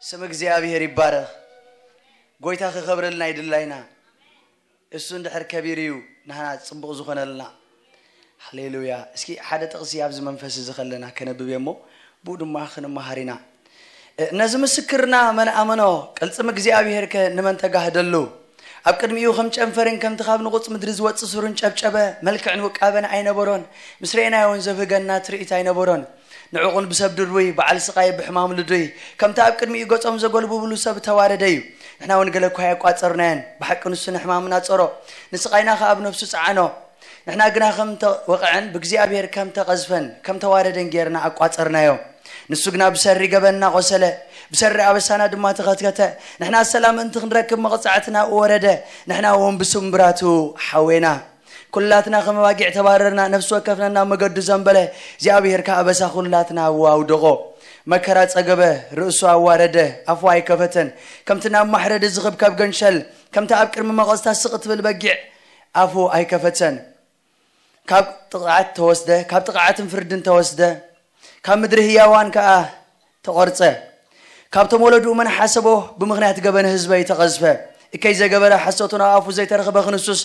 ስም እግዚኣብሔር ይባረኽ። ጎይታ ክኸብረልና ይድላይና። እሱ እንድሕር ከቢር እዩ ናህና ጽቡቕ ዝኾነልና። ሃሌሉያ። እስኪ ሓደ ጥቕሲ ኣብዚ መንፈስ እዚ ከለና ከነብብ እሞ ብኡ ድማ ክንመሃር ኢና። እ፣ ነዚ ምስክርና መን ኣመኖ? ቅልጽም እግዚኣብሔር ከ ንመን ተጋህደሉ? ኣብ ቅድሚኡ ከም ጨንፈርን ከምቲ ካብ ንቑጽ ምድሪ ዝወጽእ ሱርን ጨብጨበ። መልክዕን ውቃበን ኣይነበሮን። ምስ ረኤናዮን ዘብህገና ትርኢት ኣይነበሮን። ንዕቑን ብሰብ ድርቡይ፣ በዓል ስቓይ ብሕማም ልዱይ፣ ከምቲ ኣብ ቅድሚኡ ገጾም ዘጎልብብሉ ሰብ ተዋረደ እዩ። ንሕና እውን ገለ እኳ ኣየቋጸርናዮን፣ ብሓቂ ንሱ ንሕማምና ጸሮ፣ ንስቓይና ከኣ ኣብ ነፍሱ ጸዓኖ። ንሕና ግና ከም ተወቕዐን ብእግዚኣብሔር ከም ተቐዝፈን ከም ተዋረደን ጌርና ኣቋጸርናዮ። ንሱ ግና ብሰሪ ገበንና ቆሰለ፣ ብሰሪ ኣበሳና ድማ ተኸትከተ። ንሕና ሰላም ምእንቲ ክንረክብ መቕጻዕቲ ናብኡ ወረደ፣ ንሕና እውን ብስምብራቱ ሓዌና። ኩላትና ከም ኣባጊዕ ተባረርና፣ ነፍሲ ወከፍና ናብ መገዱ ዘንበለ፣ እግዚኣብሔር ከኣ ኣበሳ ኩላትና ኣብኡ ኣውደቖ። መከራ ጸገበ፣ ርእሱ ኣዋረደ፣ ኣፉ ኣይከፈተን። ከምቲ ናብ ማሕረዲ ዝኽብከብ ገንሸል፣ ከምቲ ኣብ ቅድሚ መቐስታ ስቕ እትብል በጊዕ ኣፉ ኣይከፈተን። ካብ ጥቕዓት ተወስደ፣ ካብ ጥቕዓትን ፍርድን ተወስደ፣ ካብ ምድሪ ህያዋን ከኣ ተቖርጸ። ካብቶም ወለድኡ መን ሓሰቦ? ብምኽንያት ገበን ህዝበይ ተቐዝፈ። እከይ ዘገበረ ሓሶቱ ናብ ኣፉ ዘይተረኽበ ክንሱስ፣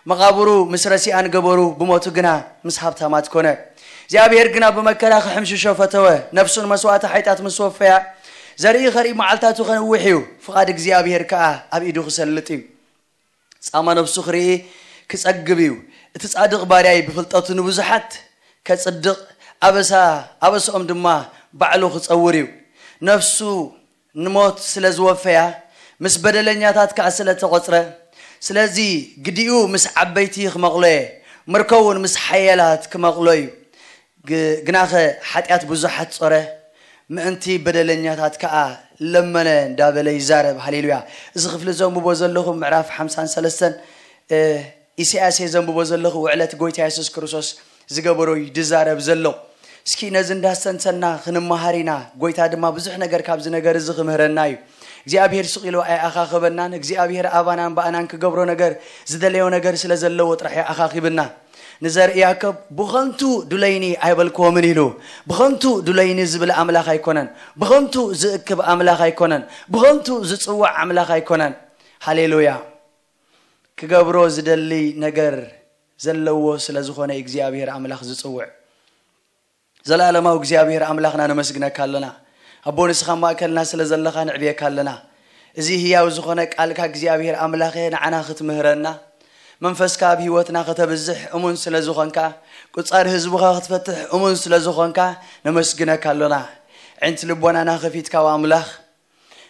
መቓብሩ ምስ ረሲኣን ገበሩ፣ ብሞቱ ግና ምስ ሃብታማት ኮነ። እግዚኣብሔር ግና ብመከራ ክሕምሽሾ ፈተወ። ነፍሱን መስዋእቲ ሓይጣት ምስ ወፈያ፣ ዘርኢ ኸርኢ መዓልታቱ ከንውሕ እዩ። ፍቓድ እግዚኣብሔር ከኣ ኣብ ኢዱ ክሰልጥ እዩ። ጻማ ነፍሱ ክርኢ ክጸግብ እዩ። እቲ ጻድቕ ባርያይ ብፍልጠቱ ንብዙሓት ከጽድቕ፣ ኣበሳ ኣበስኦም ድማ ባዕሉ ክጸውር እዩ። ነፍሱ ንሞት ስለ ዝወፈያ፣ ምስ በደለኛታት ከኣ ስለ ተቖጽረ፣ ስለዚ ግዲኡ ምስ ዓበይቲ ክመቕሎ እየ፣ ምርኮ እውን ምስ ሓያላት ክመቕሎ እዩ። ግ-፣ ግናኸ ሓጢኣት ብዙሓት ጾረ፣ ምእንቲ በደለኛታት ከኣ ለመነ እንዳበለ ይዛረብ። ሃሌሉያ። እዚ ክፍሊ ዘንብቦ ዘለኹ ምዕራፍ ሓምሳን ሰለስተን፣ እ፣ ኢሳያስ እየ ዘንብቦ ዘለኹ፣ ውዕለት ጎይታ የሱስ ክርስቶስ ዝገበሮ እዩ ዝዛረብ ዘሎ። እስኪ ነዚ እንዳስተንተና ክንመሃር ኢና። ጎይታ ድማ ብዙሕ ነገር ካብዚ ነገር እዚ ክምህረና እዩ። እግዚኣብሔር ስቕ ኢሉ ኣይኣኻኽበናን። እግዚኣብሔር ኣባናን ብኣናን ክገብሮ ነገር፣ ዝደለዮ ነገር ስለ ዘለዎ ጥራሕ እዩ ኣኻኺብና። ንዘርኢ ያዕቆብ ብኸንቱ ዱለይኒ ኣይበልክዎምን ኢሉ። ብኸንቱ ዱለይኒ ዝብል ኣምላኽ ኣይኮነን። ብኸንቱ ዝእክብ ኣምላኽ ኣይኮነን። ብኸንቱ ዝጽዋዕ ኣምላኽ ኣይኮነን። ሃሌሉያ። ክገብሮ ዝደሊ ነገር ዘለዎ ስለ ዝኾነ እግዚኣብሔር ኣምላኽ ዝጽውዕ። ዘላለማዊ እግዚኣብሔር ኣምላኽና ነመስግነካ ኣለና። ኣቦ ንስኻ ማእከልና ስለ ዘለኻ ንዕብየካ ኣለና። እዚ ህያው ዝኾነ ቃልካ እግዚኣብሔር ኣምላኸ ንዓና ክትምህረና፣ መንፈስካ ኣብ ህይወትና ከተብዝሕ እሙን ስለ ዝኾንካ፣ ቁጻር ህዝብኻ ክትፈትሕ እሙን ስለ ዝኾንካ ነመስግነካ ኣሎና። ዕንቲ ልቦናና ከፊትካ ኣምላኽ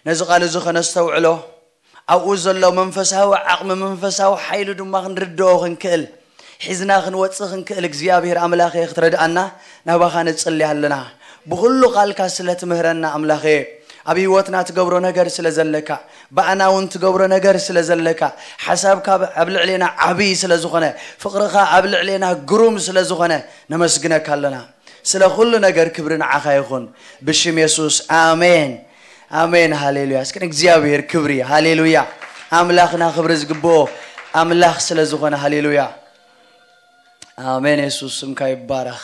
ነዚ ቃል እዚ ኸነስተውዕሎ፣ ኣብኡ ዘሎ መንፈሳዊ ዓቕሚ፣ መንፈሳዊ ሓይሉ ድማ ክንርድኦ ክንክእል፣ ሒዝና ክንወጽእ ክንክእል እግዚኣብሔር ኣምላኸ ክትረድኣና ናባኻ ንጽሊ ኣለና። ብኹሉ ቃልካ ስለ ትምህረና ኣምላኸ፣ ኣብ ህይወትና ትገብሮ ነገር ስለ ዘለካ፣ ብኣና እውን ትገብሮ ነገር ስለ ዘለካ፣ ሓሳብካ ኣብ ልዕሌና ዓብዪ ስለ ዝኾነ፣ ፍቕርኻ ኣብ ልዕሌና ግሩም ስለ ዝኾነ ነመስግነካ ኣለና። ስለ ኩሉ ነገር ክብሪ ንዓኻ ይኹን። ብሽም የሱስ፣ ኣሜን። ኣሜን፣ ሃሌሉያ። እስኪ ንእግዚኣብሔር ክብሪ፣ ሃሌሉያ። ኣምላኽና ክብሪ ዝግብኦ ኣምላኽ ስለ ዝኾነ፣ ሃሌሉያ። ኣሜን። የሱስ ስምካ ይባረኽ።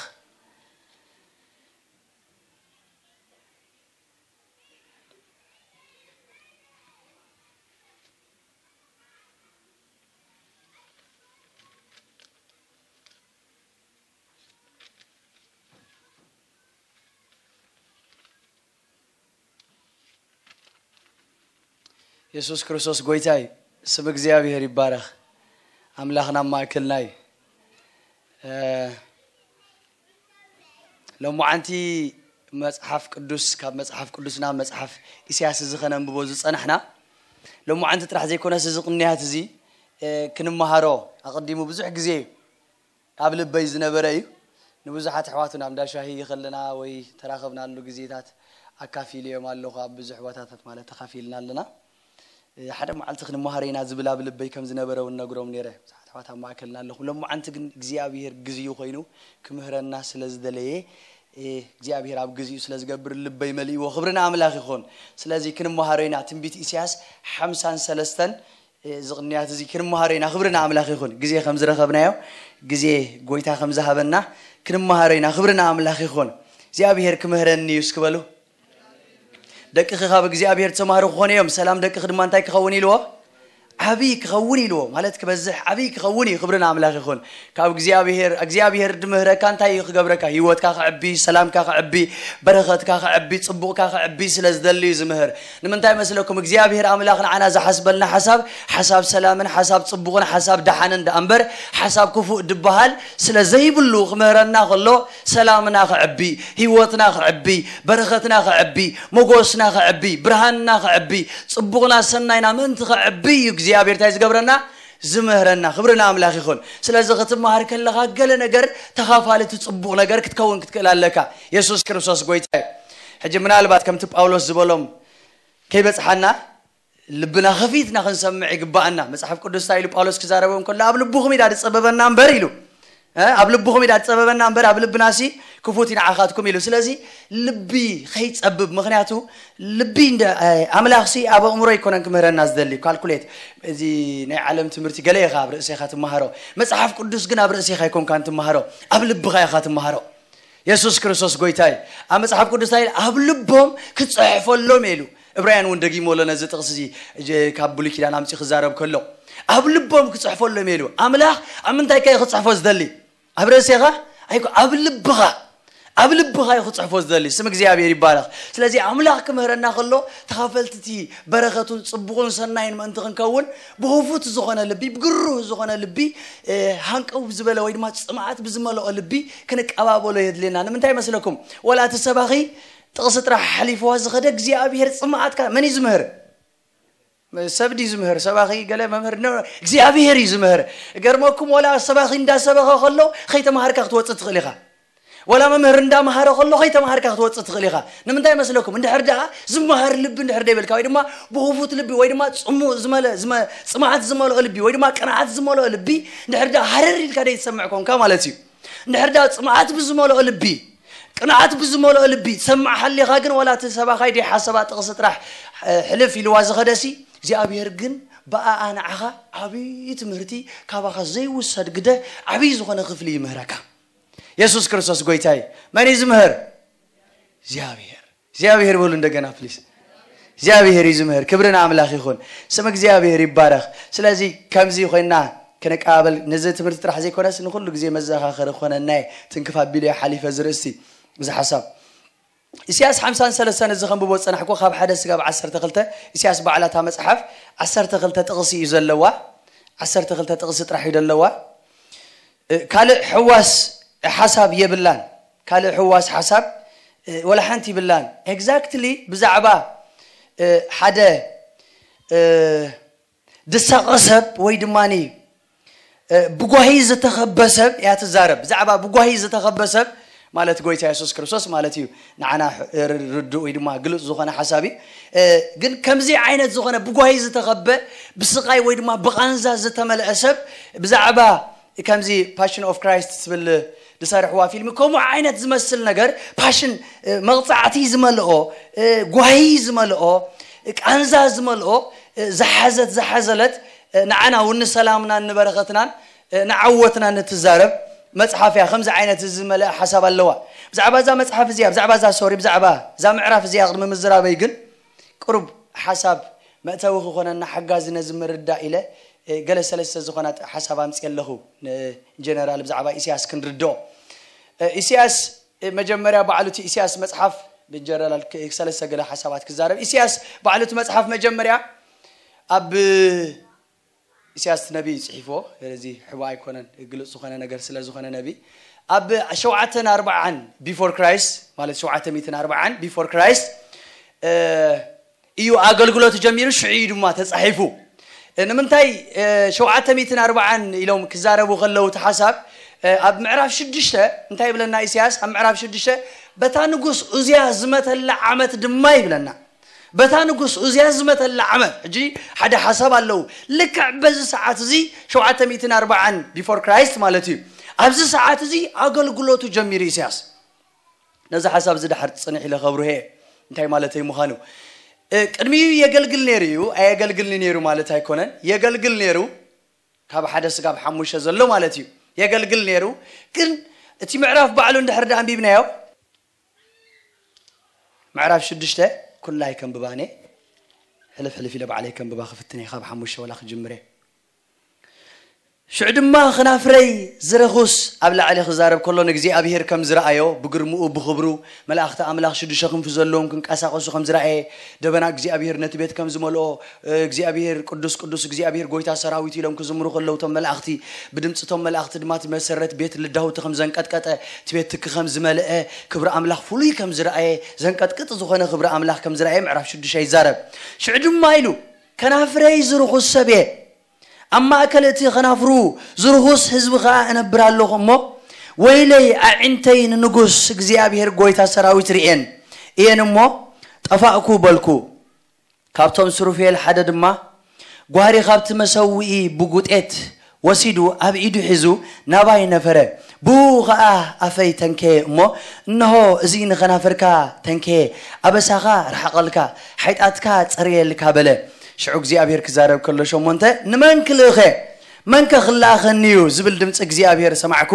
የሱስ ክርስቶስ ጎይታ እዩ። ስም እግዚኣብሔር ይባረኽ። ኣምላኽና ኣብ ማእከልና እዩ። እ፣ ሎማዓንቲ መጽሓፍ ቅዱስ፣ ካብ መጽሓፍ ቅዱስና መጽሓፍ ኢሳያስ እዚ ኸነንብቦ ዝጸናሕና፣ ሎማዓንቲ ጥራሕ ዘይኮነስ እዚ ቅንያት እዚ፣ እ፣ ክንመሃሮ ኣቐዲሙ ብዙሕ ግዜ ኣብ ልበይ ዝነበረ እዩ። ንብዙሓት ኣሕዋት ናብ እንዳ ሻሂ ከለና ወይ ተራኸብናሉ ግዜታት ኣካፊሉ እዮም ኣለኹ፣ ኣብ ብዙሕ ቦታታት ማለት ተኻፊልና ኣለና። እ፣ ሓደ መዓልቲ ክንመሃር ኢና ዝብል ኣብ ልበይ ከም ዝነበረ እውን ነግሮም ነይረ። ብዙሓት ኣሕዋት ኣብ ማእከልና ኣለኹ። ሎማዓንቲ ግን እግዚኣብሔር ግዜኡ ኮይኑ ክምህረና ስለ ዝደለየ፣ እ፣ እግዚኣብሔር ኣብ ግዜኡ ስለ ዝገብር ልበይ መሊእዎ። ክብሪ ንኣምላኽ ይኹን። ስለዚ ክንመሃሮ ኢና። ትንቢት ኢሳያስ ሓምሳን ሰለስተን፣ እ፣ እዚ ቅንያት እዚ ክንመሃሮ ኢና። ክብሪ ንኣምላኽ ይኹን። ግዜ ከም ዝረኸብናዮ፣ ግዜ ጎይታ ከም ዝሃበና ክንመሃሮ ኢና። ክብሪ ንኣምላኽ ይኹን። እግዚኣብሔር ክምህረኒ እዩ እስኪ በሉ። ደቅኺ ካብ እግዚኣብሔር ተማሃሩ ክኾኑ እዮም፣ ሰላም ደቅኺ ድማ እንታይ ክኸውን ኢልዎ? ዓብዪ ክኸውን ኢልዎ። ማለት ክበዝሕ፣ ዓብዪ ክኸውን እዩ። ክብሪ ንኣምላኽ ይኹን። ካብ እግዚኣብሔር፣ እግዚኣብሔር ድምህረካ እንታይ እዩ ክገብረካ? ህይወትካ ክዕቢ፣ ሰላምካ ክዕቢ፣ በረኸትካ ክዕቢ፣ ጽቡቕካ ክዕቢ ስለ ዝደሊ እዩ ዝምህር። ንምንታይ መስለኩም? እግዚኣብሔር ኣምላኽ ንዓና ዝሓስበልና ሓሳብ፣ ሓሳብ ሰላምን ሓሳብ ጽቡቕን ሓሳብ ደሓንን ደኣ እምበር ሓሳብ ክፉእ ድበሃል ስለ ዘይብሉ ክምህረና ከሎ ሰላምና ክዕቢ፣ ህይወትና ክዕቢ፣ በረኸትና ክዕቢ፣ ሞጎስና ክዕቢ፣ ብርሃንና ክዕቢ፣ ጽቡቕና ሰናይና ምእንቲ ክዕቢ እዩ እግዚኣብሔር እንታይ ዝገብረና? ዝምህረና። ክብሪ ንኣምላኽ ይኹን። ስለዚ ክትመሃር ከለኻ ገለ ነገር ተኻፋሊ እቲ ጽቡቕ ነገር ክትከውን ክትክእል ኣለካ። የሱስ ክርስቶስ ጎይታ እዩ። ሕጂ ምናልባት ከምቲ ጳውሎስ ዝበሎም ከይበጽሓና ልብና ከፊትና ክንሰምዕ ይግባኣና። መጽሓፍ ቅዱስ እንታይ ኢሉ ጳውሎስ ክዛረቦም ከሎ ኣብ ልብኹም ኢዳ ዝጸበበና እምበር ኢሉ እ፣ ኣብ ልብኹም ኢዳ ዝጸበበና እምበር ኣብ ልብናሲ ክፉት እዩ ንዓኻትኩም ኢሉ። ስለዚ ልቢ ከይጸብብ፣ ምኽንያቱ ልቢ እንደ እ፣ ኣምላኽሲ ኣብ ኣእምሮ ኣይኮነን ክምህረና ዝደሊ። ካልኩሌት፣ እዚ ናይ ዓለም ትምህርቲ ገለ ኢኻ ኣብ ርእሴኻ ትመሃሮ፣ መጽሓፍ ቅዱስ ግን ኣብ ርእሴኻ ኣይኮንካን ትመሃሮ፣ ኣብ ልብኻ ኢኻ ትመሃሮ። የሱስ ክርስቶስ ጎይታ እዩ። ኣብ መጽሓፍ ቅዱስ እንታይ ኢሉ? ኣብ ልቦም ክጽሕፈሎም ኢሉ። እብራውያን እውን ደጊሞ ኣሎ ነዚ ጥቕሲ እዚ፣ እጀ-፣ ካብ ብሉይ ኪዳን ኣምጺኡ ክዛረብ ከሎ ኣብ ልቦም ክጽሕፈሎም ኢሉ። ኣምላኽ ኣብ ምንታይ ከ ክጽሕፎ ዝደሊ? ኣብ ርእሴኻ ኣይኮ፣ ኣብ ልብኻ፣ ኣብ ልብኻ እዩ ክጽሕፎ ዝደሊ። ስም እግዚኣብሔር ይባረኽ። ስለዚ ኣምላኽ ክምህረና ከሎ ተኻፈልቲ እቲ በረኸቱን ጽቡቕን ሰናይን ምእንቲ ክንከውን ብኽፉት ዝኾነ ልቢ፣ ብግሩህ ዝኾነ ልቢ፣ እ፣ ሃንቀው ዝበለ ወይ ድማ ጽምኣት ብዝመልኦ ልቢ ክንቀባበሎ የድልየና። ንምንታይ መስለኩም? ወላ እቲ ሰባኺ ጥቕሲ ጥራሕ ሓሊፍዋ ዝኸደ እግዚኣብሔር ጽምኣትካ መን እዩ ዝምህር? ሰብ ድዩ ዝምህር? ሰባኺ ገለ መምህር ነው፣ እግዚኣብሔር እዩ ዝምህር። ገርመኩም፣ ወላ ሰባኺ እንዳሰበኸ ከሎ ኸይተማሃርካ ክትወጽእ ትኽእል ኢኻ። ወላ መምህር እንዳምሃረ ከሎ ኸይተማሃርካ ክትወጽእ ትኽእል ኢኻ። ንምንታይ መስለኩም? እንድሕር ደኣ ዝመሃር ልቢ እንድሕር ደይብልካ፣ ወይ ድማ ብኽፉት ልቢ፣ ወይ ድማ ጽሙ-፣ ዝመለ-፣ ዝመ-፣ ጽምኣት ዝመልኦ ልቢ፣ ወይ ድማ ቅንዓት ዝመልኦ ልቢ እንድሕር ደኣ ሃረር ኢልካ ደይትሰምዕ ኮንካ ማለት እዩ። እንድሕር ደኣ ጽምኣት ብዝመልኦ ልቢ፣ ቅንኣት ብዝመልኦ ልቢ ትሰምዕ ሃሊኻ ግን፣ ወላ እቲ ሰባኻይ ደይሓሰባ ጥቕሲ ጥራሕ፣ እ፣ ሕልፍ ኢልዋ ዝኸደሲ፣ እግዚኣብሔር ግን ብኣኣ ንዓኻ ዓብዪ ትምህርቲ፣ ካባኻ ዘይውሰድ ግደ ዓብዪ ዝኾነ ክፍሊ ይምህረካ። የሱስ ክርስቶስ ጎይታ እዩ። መን እዩ ዝምህር? እግዚኣብሔር። እግዚኣብሔር በሉ እንደገና ፕሊስ። እግዚኣብሔር እዩ ዝምህር። ክብሪ ንኣምላኽ ይኹን። ስም እግዚኣብሔር ይባረኽ። ስለዚ ከምዚ ኮይና ክንቀባበል ነዚ ትምህርቲ ጥራሕ ዘይኮነስ ንኹሉ ግዜ መዘኻኸሪ ክኾነና እዩ። ትንክፍ ኣቢሉ እየ ሓሊፈ እዚ ርእስቲ፣ እዚ ሓሳብ። ኢሳያስ ሓምሳን ሰለስተን እዚ ከንብቦ ዝጸናሕኩ ካብ ሓደ ስጋብ ዓሰርተ ክልተ፣ ኢሳያስ ባዕላታ መጽሓፍ ዓሰርተ ክልተ ጥቕሲ እዩ ዘለዋ። ዓሰርተ ክልተ ጥቕሲ ጥራሕ እዩ ዘለዋ። እ፣ ካልእ ሕዋስ ሓሳብ የብላን። ካልእ ሕዋስ ሓሳብ፣ እ፣ ወላ ሓንቲ ይብላን። ኤግዛክትሊ ብዛዕባ፣ እ፣ ሓደ፣ እ፣ ድሳቐ ሰብ ወይ ድማኒ፣ እ፣ ብጓሂ ዝተኸበ ሰብ እያ ትዛረብ። ብዛዕባ ብጓሂ ዝተኸበ ሰብ ማለት ጎይታ የሱስ ክርስቶስ ማለት እዩ። ንዓና ር-፣ ርዱእ ወይ ድማ ግሉጽ ዝኾነ ሓሳብ እዩ። እ፣ ግን ከምዚ ዓይነት ዝኾነ ብጓሂ ዝተኸበ፣ ብስቓይ ወይ ድማ ብቓንዛ ዝተመልአ ሰብ ብዛዕባ ከምዚ ፓሽን ኦፍ ክራይስት ትብል ዝሰርሕዋ ፊልም፣ ከምኡ ዓይነት ዝመስል ነገር፣ ፓሽን፣ እ፣ መቕጻዕቲ ዝመልኦ፣ እ፣ ጓሂ ዝመልኦ፣ እ፣ ቃንዛ ዝመልኦ፣ እ፣ ዝሓዘት ዝሓዘለት፣ እ፣ ንዓና እውን ንሰላምናን ንበረኸትናን፣ እ፣ ንዓወትናን እትዛረብ መጽሓፍ እያ። ከምዚ ዓይነት ዝመልአ ሓሳብ ኣለዋ። ብዛዕባ እዛ መጽሓፍ እዚኣ፣ ብዛዕባ እዛ፣ ሶሪ፣ ብዛዕባ እዛ ምዕራፍ እዚኣ ቅድሚ ምዝራበይ ግን፣ ቅሩብ ሓሳብ መእተዊ ክኾነና ሓጋዚ ነዚ ምርዳእ ኢለ፣ እ፣ ገለ ሰለስተ ዝኾና ጥ-፣ ሓሳብ ኣምጽእ ኣለኹ። ንጀነራል ብዛዕባ ኢሳያስ ክንርድኦ። እ፣ ኢሳያስ፣ እ፣ መጀመርያ ባዕሉ እቲ ኢሳያስ መጽሓፍ ብጀነራል ክ-፣ ሰለስተ ገለ ሓሳባት ክዛረብ። ኢሳያስ ባዕሉ እቲ መጽሓፍ መጀመርያ ኣብ ኢሳያስ ነቢ ጽሒፎ፣ እዚ ሕዋ ኣይኮነን፣ ግሉጽ ዝኾነ ነገር ስለ ዝኾነ ነቢ። ኣብ ሸውዓተን ኣርባዓን ቢፎር ክራይስት፣ ማለት ሸውዓተ ሚእትን ኣርባዓን ቢፎር ክራይስት፣ እ፣ እዩ ኣገልግሎቱ ጀሚሩ፣ ሽዑ እዩ ድማ ተጻሒፉ። እ፣ ንምንታይ፣ እ፣ ሸውዓተ ሚእትን ኣርባዓን ኢሎም ክዛረቡ ከለዉ እቲ ሓሳብ፣ እ፣ ኣብ ምዕራፍ ሽዱሽተ እንታይ ይብለና ኢሳያስ? ኣብ ምዕራፍ ሽዱሽተ፣ "በታ ንጉስ ኡዝያ ዝመተላ ዓመት ድማ" ይብለና። "በታ ንጉስ ኡዝያ ዝመተላ ዓመት"፣ ሕጂ ሓደ ሓሳብ ኣለዉ። ልክዕ በዚ ሰዓት እዚ፣ ሸውዓተ ሚእትን ኣርባዓን ቢፎር ክራይስት ማለት እዩ። ኣብዚ ሰዓት እዚ ኣገልግሎቱ ጀሚሩ ኢሳያስ። ነዚ ሓሳብ እዚ ድሓር ጽንሕ ኢለ ከብርሆ እየ፣ እንታይ ማለተይ ምዃኑ። እ፣ ቅድሚኡ የገልግል ነይሩ እዩ፣ ኣየገልግልን ነይሩ ማለት ኣይኮነን። የገልግል ነይሩ፣ ካብ ሓደ ስጋብ ሓሙሽተ ዘሎ ማለት እዩ። የገልግል ነይሩ፣ ግን እቲ ምዕራፍ ባዕሉ እንድሕር ደኣ ኣንቢብናዮ፣ ምዕራፍ ሽዱሽተ ኩላይ ከንብባኔ ሕልፍ ሕልፍ ኢለ ባዕለይ ከንብባ ክፍትነ ካብ ሓሙሽተ ወላ ክጅምረ። ሽዑ ድማ ክናፍረይ ዝረኹስ ኣብ ላዕሊ ክዛረብ ከሎ ንእግዚኣብሔር ከም ዝረኣዮ ብግርምኡ ብኽብሩ መላእኽቲ ኣምላኽ ሽዱሽተ ክንፊ ዘለዎም ክንቀሳቐሱ ከም ዝረኣየ ደበና እግዚኣብሔር ነቲ ቤት ከም ዝመልኦ እግዚኣብሔር ቅዱስ ቅዱስ እግዚኣብሔር ጎይታ ሰራዊት ኢሎም ክዝምሩ ከለዉ እቶም መላእኽቲ ብድምፂ እቶም መላእኽቲ ድማ እቲ መሰረት ቤት ልዳውቲ ከም ዘንቀጥቀጠ እቲ ቤት ትኪ ከም ዝመልአ ክብሪ ኣምላኽ ፍሉይ ከም ዝረኣየ ዘንቀጥቅጥ ዝኾነ ክብሪ ኣምላኽ ከም ዝረኣየ ምዕራፍ ሽዱሽተ ይዛረብ። ሽዑ ድማ ኢሉ ከናፍረይ ዝርኹስ ሰብ እየ ኣብ ማእከል እቲ ኸናፍሩ ዝርኹስ ህዝቢ ኸኣ እነብር ኣለኹ እሞ ወይለይ ኣዒንተይ ንንጉስ እግዚኣብሔር ጎይታ ሰራዊት ርእየን እየን እሞ ጠፋእኩ በልኩ። ካብቶም ሱሩፌል ሓደ ድማ ጓህሪ ካብቲ መሰውኢ ብጉጤት ወሲዱ ኣብ ኢዱ ሒዙ ናባይ ነፈረ። ብኡ ኸኣ ኣፈይ ተንከየ እሞ እንሆ እዚ ንኸናፍርካ ተንከየ ኣበሳኻ ርሓቐልካ ሓይጣትካ ጸርየልካ በለ። ሽዑ እግዚኣብሔር ክዛረብ ከሎ ሸሞንተ ንመን ክልእኸ መንከ ክለኣኸኒ እዩ ዝብል ድምፂ እግዚኣብሔር ሰማዕኩ።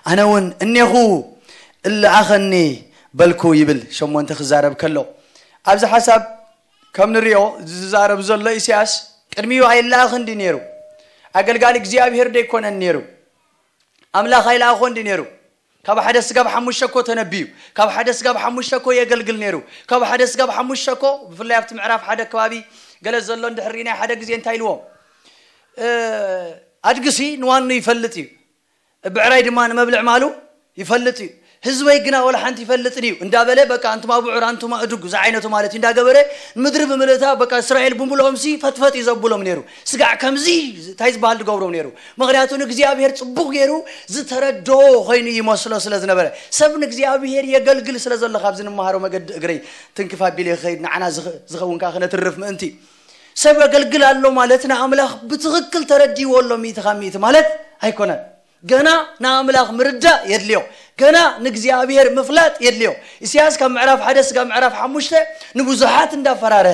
ኣነ እውን እኔኹ እለኣኸኒ በልኩ ይብል። ሸሞንተ ክዛረብ ከሎ ኣብዚ ሓሳብ ከም ንሪኦ ዝዛረብ ዘሎ ኢሳያስ ቅድሚኡ ኣይለኣኸን ድዩ ነይሩ? ኣገልጋሊ እግዚኣብሔር ደይኮነን ነይሩ? ኣምላኽ ኣይለኣኾን ድዩ ነይሩ? ካብ ሓደ ስጋብ ሓሙሽተ እኮ ተነብዩ። ካብ ሓደ ስጋብ ሓሙሽተ እኮ የገልግል ነይሩ። ካብ ሓደ ስጋብ ሓሙሽተ እኮ ብፍላይ ኣብቲ ምዕራፍ ሓደ ከባቢ ገለ ዘሎ እንድሕር ርኢናዮ ሓደ ግዜ እንታይ ኢልዎም? ኣድግሲ ንዋኑ ይፈልጥ እዩ፣ ብዕራይ ድማ ንመብልዕ ማሉ ይፈልጥ እዩ፣ ህዝበይ ግና ወላ ሓንቲ ይፈልጥን እዩ እንዳበለ በቃ ኣንቱማ ብዑር ኣንቱማ እዱግ ዝዓይነቱ ማለት እዩ እንዳገበረ ምድሪ ብምልእታ በቃ እስራኤል ብምልኦም ሲ ፈጥፈጥ እዩ ዘብሎም ነይሩ። ስጋዕ ከምዚ እንታይ ዝበሃል ዝገብሮም ነይሩ። ምኽንያቱ ንእግዚኣብሔር ጽቡቕ ገይሩ ዝተረድኦ ኮይኑ ይመስሎ ስለ ዝነበረ ሰብ ንእግዚኣብሔር የገልግል ስለ ዘሎ ካብዚ ንመሃሮ መገዲ እግረይ ትንክፍ ኣቢለ ይኸይድ ንዓና ዝኸውን ከዓ ክነትርፍ ምእንቲ ሰብ የገልግል ኣሎ ማለት ንኣምላኽ ብትኽክል ተረዲዎ ኣሎ ሚእቲ ካብ ሚእቲ ማለት ኣይኮነን። ገና ንኣምላኽ ምርዳእ የድልዮ። ገና ንእግዚኣብሔር ምፍላጥ የድልዮ። ኢሳያስ ካብ ምዕራፍ ሓደ ስጋ ምዕራፍ ሓሙሽተ ንብዙሓት እንዳፈራርሀ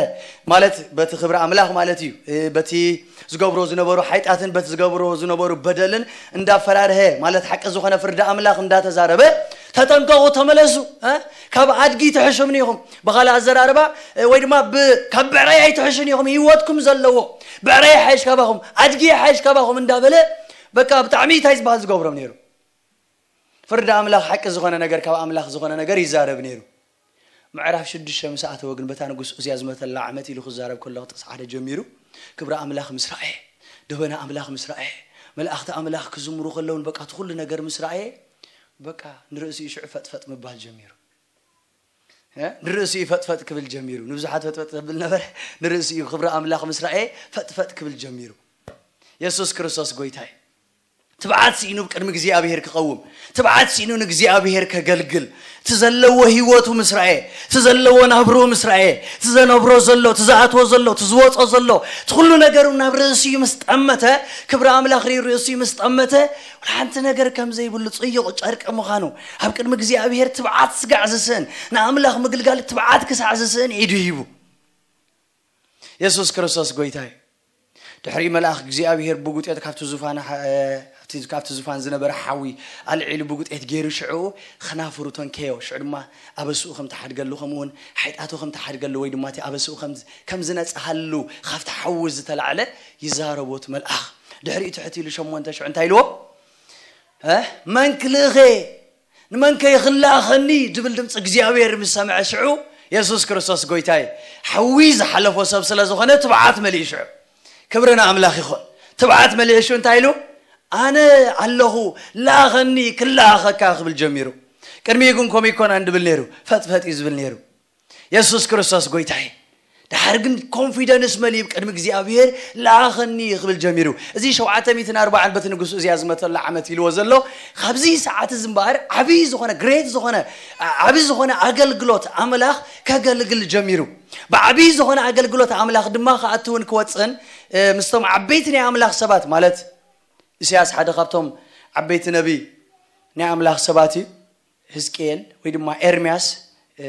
ማለት በቲ ክብሪ ኣምላኽ ማለት እዩ። በቲ ዝገብሮ ዝነበሩ ሓይጣትን በቲ ዝገብሮ ዝነበሩ በደልን እንዳፈራርሀ ማለት ሓቂ ዝኾነ ፍርዲ ኣምላኽ እንዳተዛረበ ተጠንቀቑ፣ ተመለሱ፣ ካብ ኣድጊ ትሕሹም ኢኹም። ብኻልእ ኣዘራርባ ወይ ድማ ካብ ብዕራይ ኣይትሕሹን ኢኹም፣ ህይወትኩም ዘለዎ ብዕራይ ይሓይሽ ካባኹም፣ ኣድጊ ይሓይሽ ካባኹም እንዳበለ በቃ ብጣዕሚ እንታይ ዝበሃል ዝገብሮም ነይሩ። ፍርዲ ኣምላኽ ሓቂ ዝኾነ ነገር ካብ ኣምላኽ ዝኾነ ነገር ይዛረብ ነይሩ። ምዕራፍ ሽዱሽተ ምስ ኣተወ ግን በታ ንጉስ ኡዝያ ዝመተላ ዓመት ኢሉ ክዛረብ ከሎ ጥቕሲ ሓደ ጀሚሩ ክብሪ ኣምላኽ ምስ ረኣየ ደበና ኣምላኽ ምስ ረኣየ መላእኽቲ ኣምላኽ ክዝምሩ ከለውን በቃ እቲ ኩሉ ነገር ምስ ረኣየ በቃ ንርእሲኡ ሽዑ ፈጥፈጥ ምባል ጀሚሩ። ንርእሲኡ ፈጥፈጥ ክብል ጀሚሩ። ንብዙሓት ፈጥፈጥ ዘብል ነበረ። ንርእሲኡ ክብሪ ኣምላኽ ምስ ረኣየ ፈጥፈጥ ክብል ጀሚሩ። የሱስ ክርስቶስ ጎይታ እዩ። ትብዓት ስኢኑ ቅድሚ እግዚኣብሔር ክቐውም፣ ትብዓት ስኢኑ ንእግዚኣብሔር ከገልግል፣ እቲ ዘለዎ ህይወቱ ምስ ረኣየ፣ እቲ ዘለዎ ናብርኡ ምስ ረኣየ፣ እቲ ዘነብሮ ዘሎ፣ እቲ ዝኣትዎ ዘሎ፣ እቲ ዝወጾ ዘሎ፣ እቲ ኩሉ ነገሩ ናብ ርእሲኡ ምስ ጠመተ፣ ክብሪ ኣምላኽ ርእዩ ርእሲኡ ምስ ጠመተ፣ ወላ ሓንቲ ነገር ከም ዘይብሉ ጽዩቕ ጨርቂ ምዃኑ፣ ኣብ ቅድሚ እግዚኣብሔር ትብዓት ስጋዕ ዝስእን፣ ንኣምላኽ ምግልጋል ትብዓት ክሳዕ ዝስእን ኢዱ ሂቡ። የሱስ ክርስቶስ ጎይታ እዩ። ድሕሪኡ መልኣኽ እግዚኣብሔር ብጉጤት ካብቲ ዙፋን ሓ-፣ ኣብቲ፣ ካብቲ ዙፋን ዝነበረ ሓዊ ኣልዒሉ ብጉጤት ገይሩ ሽዑ ኸናፍሩ ተንከዮ። ሽዑ ድማ ኣበስኡ ከም ተሓድገሉ፣ ከምኡ እውን ሓይጣቱ ከም ተሓድገሉ፣ ወይ ድማ እቲ ኣበስኡ ከም፣ ከም ዝነጽሃሉ፣ ካብቲ ሓዊ ዝተላዕለ ይዛረቦ እቲ መልኣኽ። ድሕሪኡ ትሕት ኢሉ ሸሞንተ ሽዑ እንታይ ኢልዎ? እ? መን ክልእኸ? ንመን ከ ይኽልኣኸኒ? ዝብል ድምፂ እግዚኣብሔር ምስ ሰምዐ ሽዑ፣ የሱስ ክርስቶስ ጎይታ እዩ። ሓዊ ዝሓለፎ ሰብ ስለ ዝኾነ ትብዓት መሊኡ ሽዑ። ክብሪ ንኣምላኽ ይኹን። ትብዓት መሊኡ ሽዑ እንታይ ኢሉ? ኣነ ኣለኹ፣ ለኣኸኒ፣ ክለኣኸካ ክብል ጀሚሩ። ቅድሚኡ ግን ከምኡ ኣይኮነን ድብል ነይሩ፣ ፈጥፈጥ እዩ ዝብል ነይሩ። የሱስ ክርስቶስ ጎይታ እዩ። ደሓር ግን ኮንፊደንስ መሊኡ ቅድሚ እግዚኣብሔር ለኣኸኒ ክብል ጀሚሩ። እዚ ሸውዓተ ሚእትን ኣርባዓን በቲ ንጉስ ኡዝያ ዝመተሉ ዓመት ኢልዎ ዘሎ፣ ካብዚ ሰዓት እዚ እምበኣር ዓብዪ ዝኾነ፣ ግሬት ዝኾነ፣ ዓ-፣ ዓብዪ ዝኾነ ኣገልግሎት ኣምላኽ ከገልግል ጀሚሩ። ብዓብዪ ዝኾነ ኣገልግሎት ኣምላኽ ድማ ክኣትውን ክወፅእን፣ እ፣ ምስቶም ዓበይቲ ናይ ኣምላኽ ሰባት፣ ማለት ኢሳያስ ሓደ ካብቶም ዓበይቲ ነቢይ ናይ ኣምላኽ ሰባት እዩ። ህዝቅኤል ወይ ድማ ኤርምያስ፣ እ፣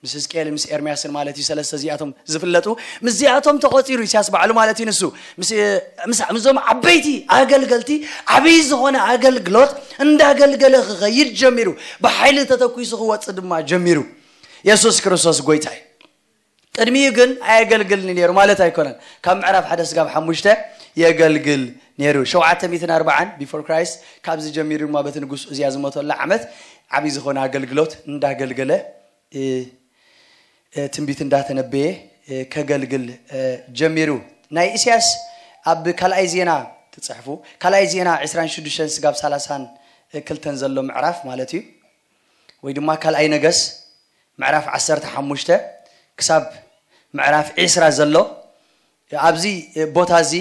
ምስ ህዝቅኤል ምስ ኤርምያስን ማለት እዩ፣ ሰለስተ እዚኣቶም ዝፍለጡ። ምስዚኣቶም ተቖጺሩ ኢሳያስ ባዕሉ ማለት እዩ ንሱ። ምስ፣ ምስ፣ ምስዞም ዓበይቲ ኣገልገልቲ ዓብዪ ዝኾነ ኣገልግሎት እንዳገልገለ ክኸይድ ጀሚሩ። ብሓይሊ ተተኲሱ ክወጽእ ድማ ጀሚሩ። የሱስ ክርስቶስ ጎይታ እዩ። ቅድሚኡ ግን ኣየገልግልን ነይሩ ማለት ኣይኮነን። ካብ ምዕራፍ ሓደ ስጋብ ሓሙሽተ የገልግል ነይሩ። ሸውዓተ ሚእትን ኣርባዓን before Christ ካብዚ ጀሚሩ ድማ በቲ ንጉስ እዝያ ዝሞተሉ ዓመት ዓብዪ ዝኾነ ኣገልግሎት እንዳገልገለ እ፣ እ፣ ትንቢት እንዳተነበየ እ፣ ከገልግል እ፣ ጀሚሩ። ናይ ኢሳያስ ኣብ ካልኣይ ዜና ትጽሕፉ፣ ካልኣይ ዜና ዕስራን ሽዱሽተን ስጋብ ሰላሳን ክልተን ዘሎ ምዕራፍ ማለት እዩ። ወይ ድማ ካልኣይ ነገስ ምዕራፍ ዓሰርተ ሓሙሽተ ክሳብ ምዕራፍ ዕስራ ዘሎ ኣብዚ ቦታ እዚ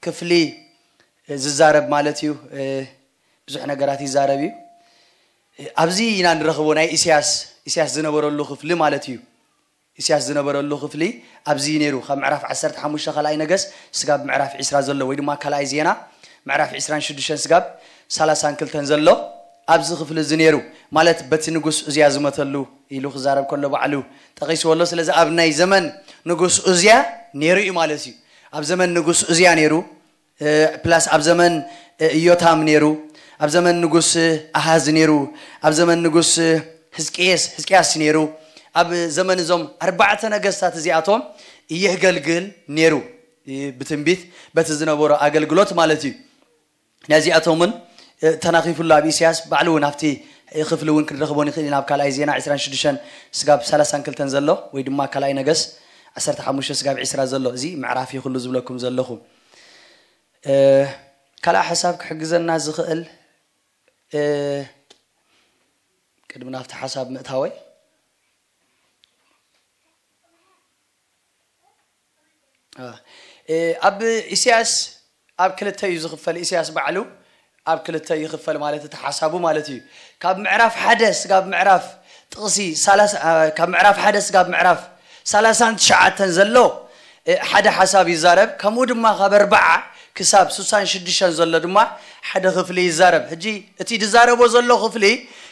ክፍሊ ዝዛረብ ማለት እዩ። ብዙሕ ነገራት ይዛረብ እዩ። ኣብዚ ኢና ንረኽቦ ናይ ኢሳያስ ኢሳያስ ዝነበረሉ ክፍሊ ማለት እዩ። ኢሳያስ ዝነበረሉ ክፍሊ ኣብዚ እዩ ነይሩ። ካብ ምዕራፍ ዓሰርተ ሓሙሽተ ካልኣይ ነገስ ስጋብ ምዕራፍ ዕስራ ዘሎ ወይ ድማ ካልኣይ ዜና ምዕራፍ ዕስራን ሽዱሽተን ስጋብ ሰላሳን ክልተን ዘሎ ኣብዚ ክፍሊ እዚ ነይሩ ማለት በቲ ንጉስ እዝያ ዝመተሉ ኢሉ ክዛረብ ከሎ ባዕሉ ጠቒስዎ ኣሎ። ስለዚ ኣብ ናይ ዘመን ንጉስ እዝያ ነይሩ እዩ ማለት እዩ። ኣብ ዘመን ንጉስ እዝያ ነይሩ ፕላስ ኣብ ዘመን ኢዮታም ነይሩ፣ ኣብ ዘመን ንጉስ ኣሃዝ ነይሩ፣ ኣብ ዘመን ንጉስ ህዝቅየስ ህዝቅያስ ነይሩ። ኣብ ዘመን እዞም ኣርባዕተ ነገስታት እዚኣቶም የገልግል ነይሩ። ብትንቢት በቲ ዝነበሮ ኣገልግሎት ማለት እዩ። ነዚኣቶም እውን ተናኺፉሉ ኣብ ኢሳያስ ባዕሉ እውን ኣብቲ ክፍሊ እውን ክንረኽቦ ንኽእል ኢና። ኣብ ካልኣይ ዜና ዕስራን ሽዱሽተን ስጋብ ሰላሳን ክልተን ዘሎ ወይ ድማ ካልኣይ ነገስ ዓሰርተ ሓሙሽተ ስጋብ ዕስራ ዘሎ እዚ ምዕራፍ እዩ ክሉ ዝብለኩም ዘለኹ። ካልኣ ሓሳብ ክሕግዘና ዝኽእል ቅድሚ ናብቲ ሓሳብ ምእታወይ ኣብ ኢሳያስ ኣብ ክልተ እዩ ዝኽፈል። ኢሳያስ ባዕሉ ኣብ ክልተ ይኽፈል ማለት እቲ ሓሳቡ ማለት እዩ። ካብ ምዕራፍ ሓደ ስጋብ ምዕራፍ ጥቕሲ ካብ ምዕራፍ ሓደ ስጋብ ምዕራፍ ሰላሳን ትሽዓተን ዘሎ ሓደ ሓሳብ ይዛረብ። ከምኡ ድማ ካብ ኣርባዓ ክሳብ ስሳን ሽዱሽተን ዘሎ ድማ ሓደ ክፍሊ ይዛረብ። ሕጂ እቲ ዝዛረቦ ዘሎ ክፍሊ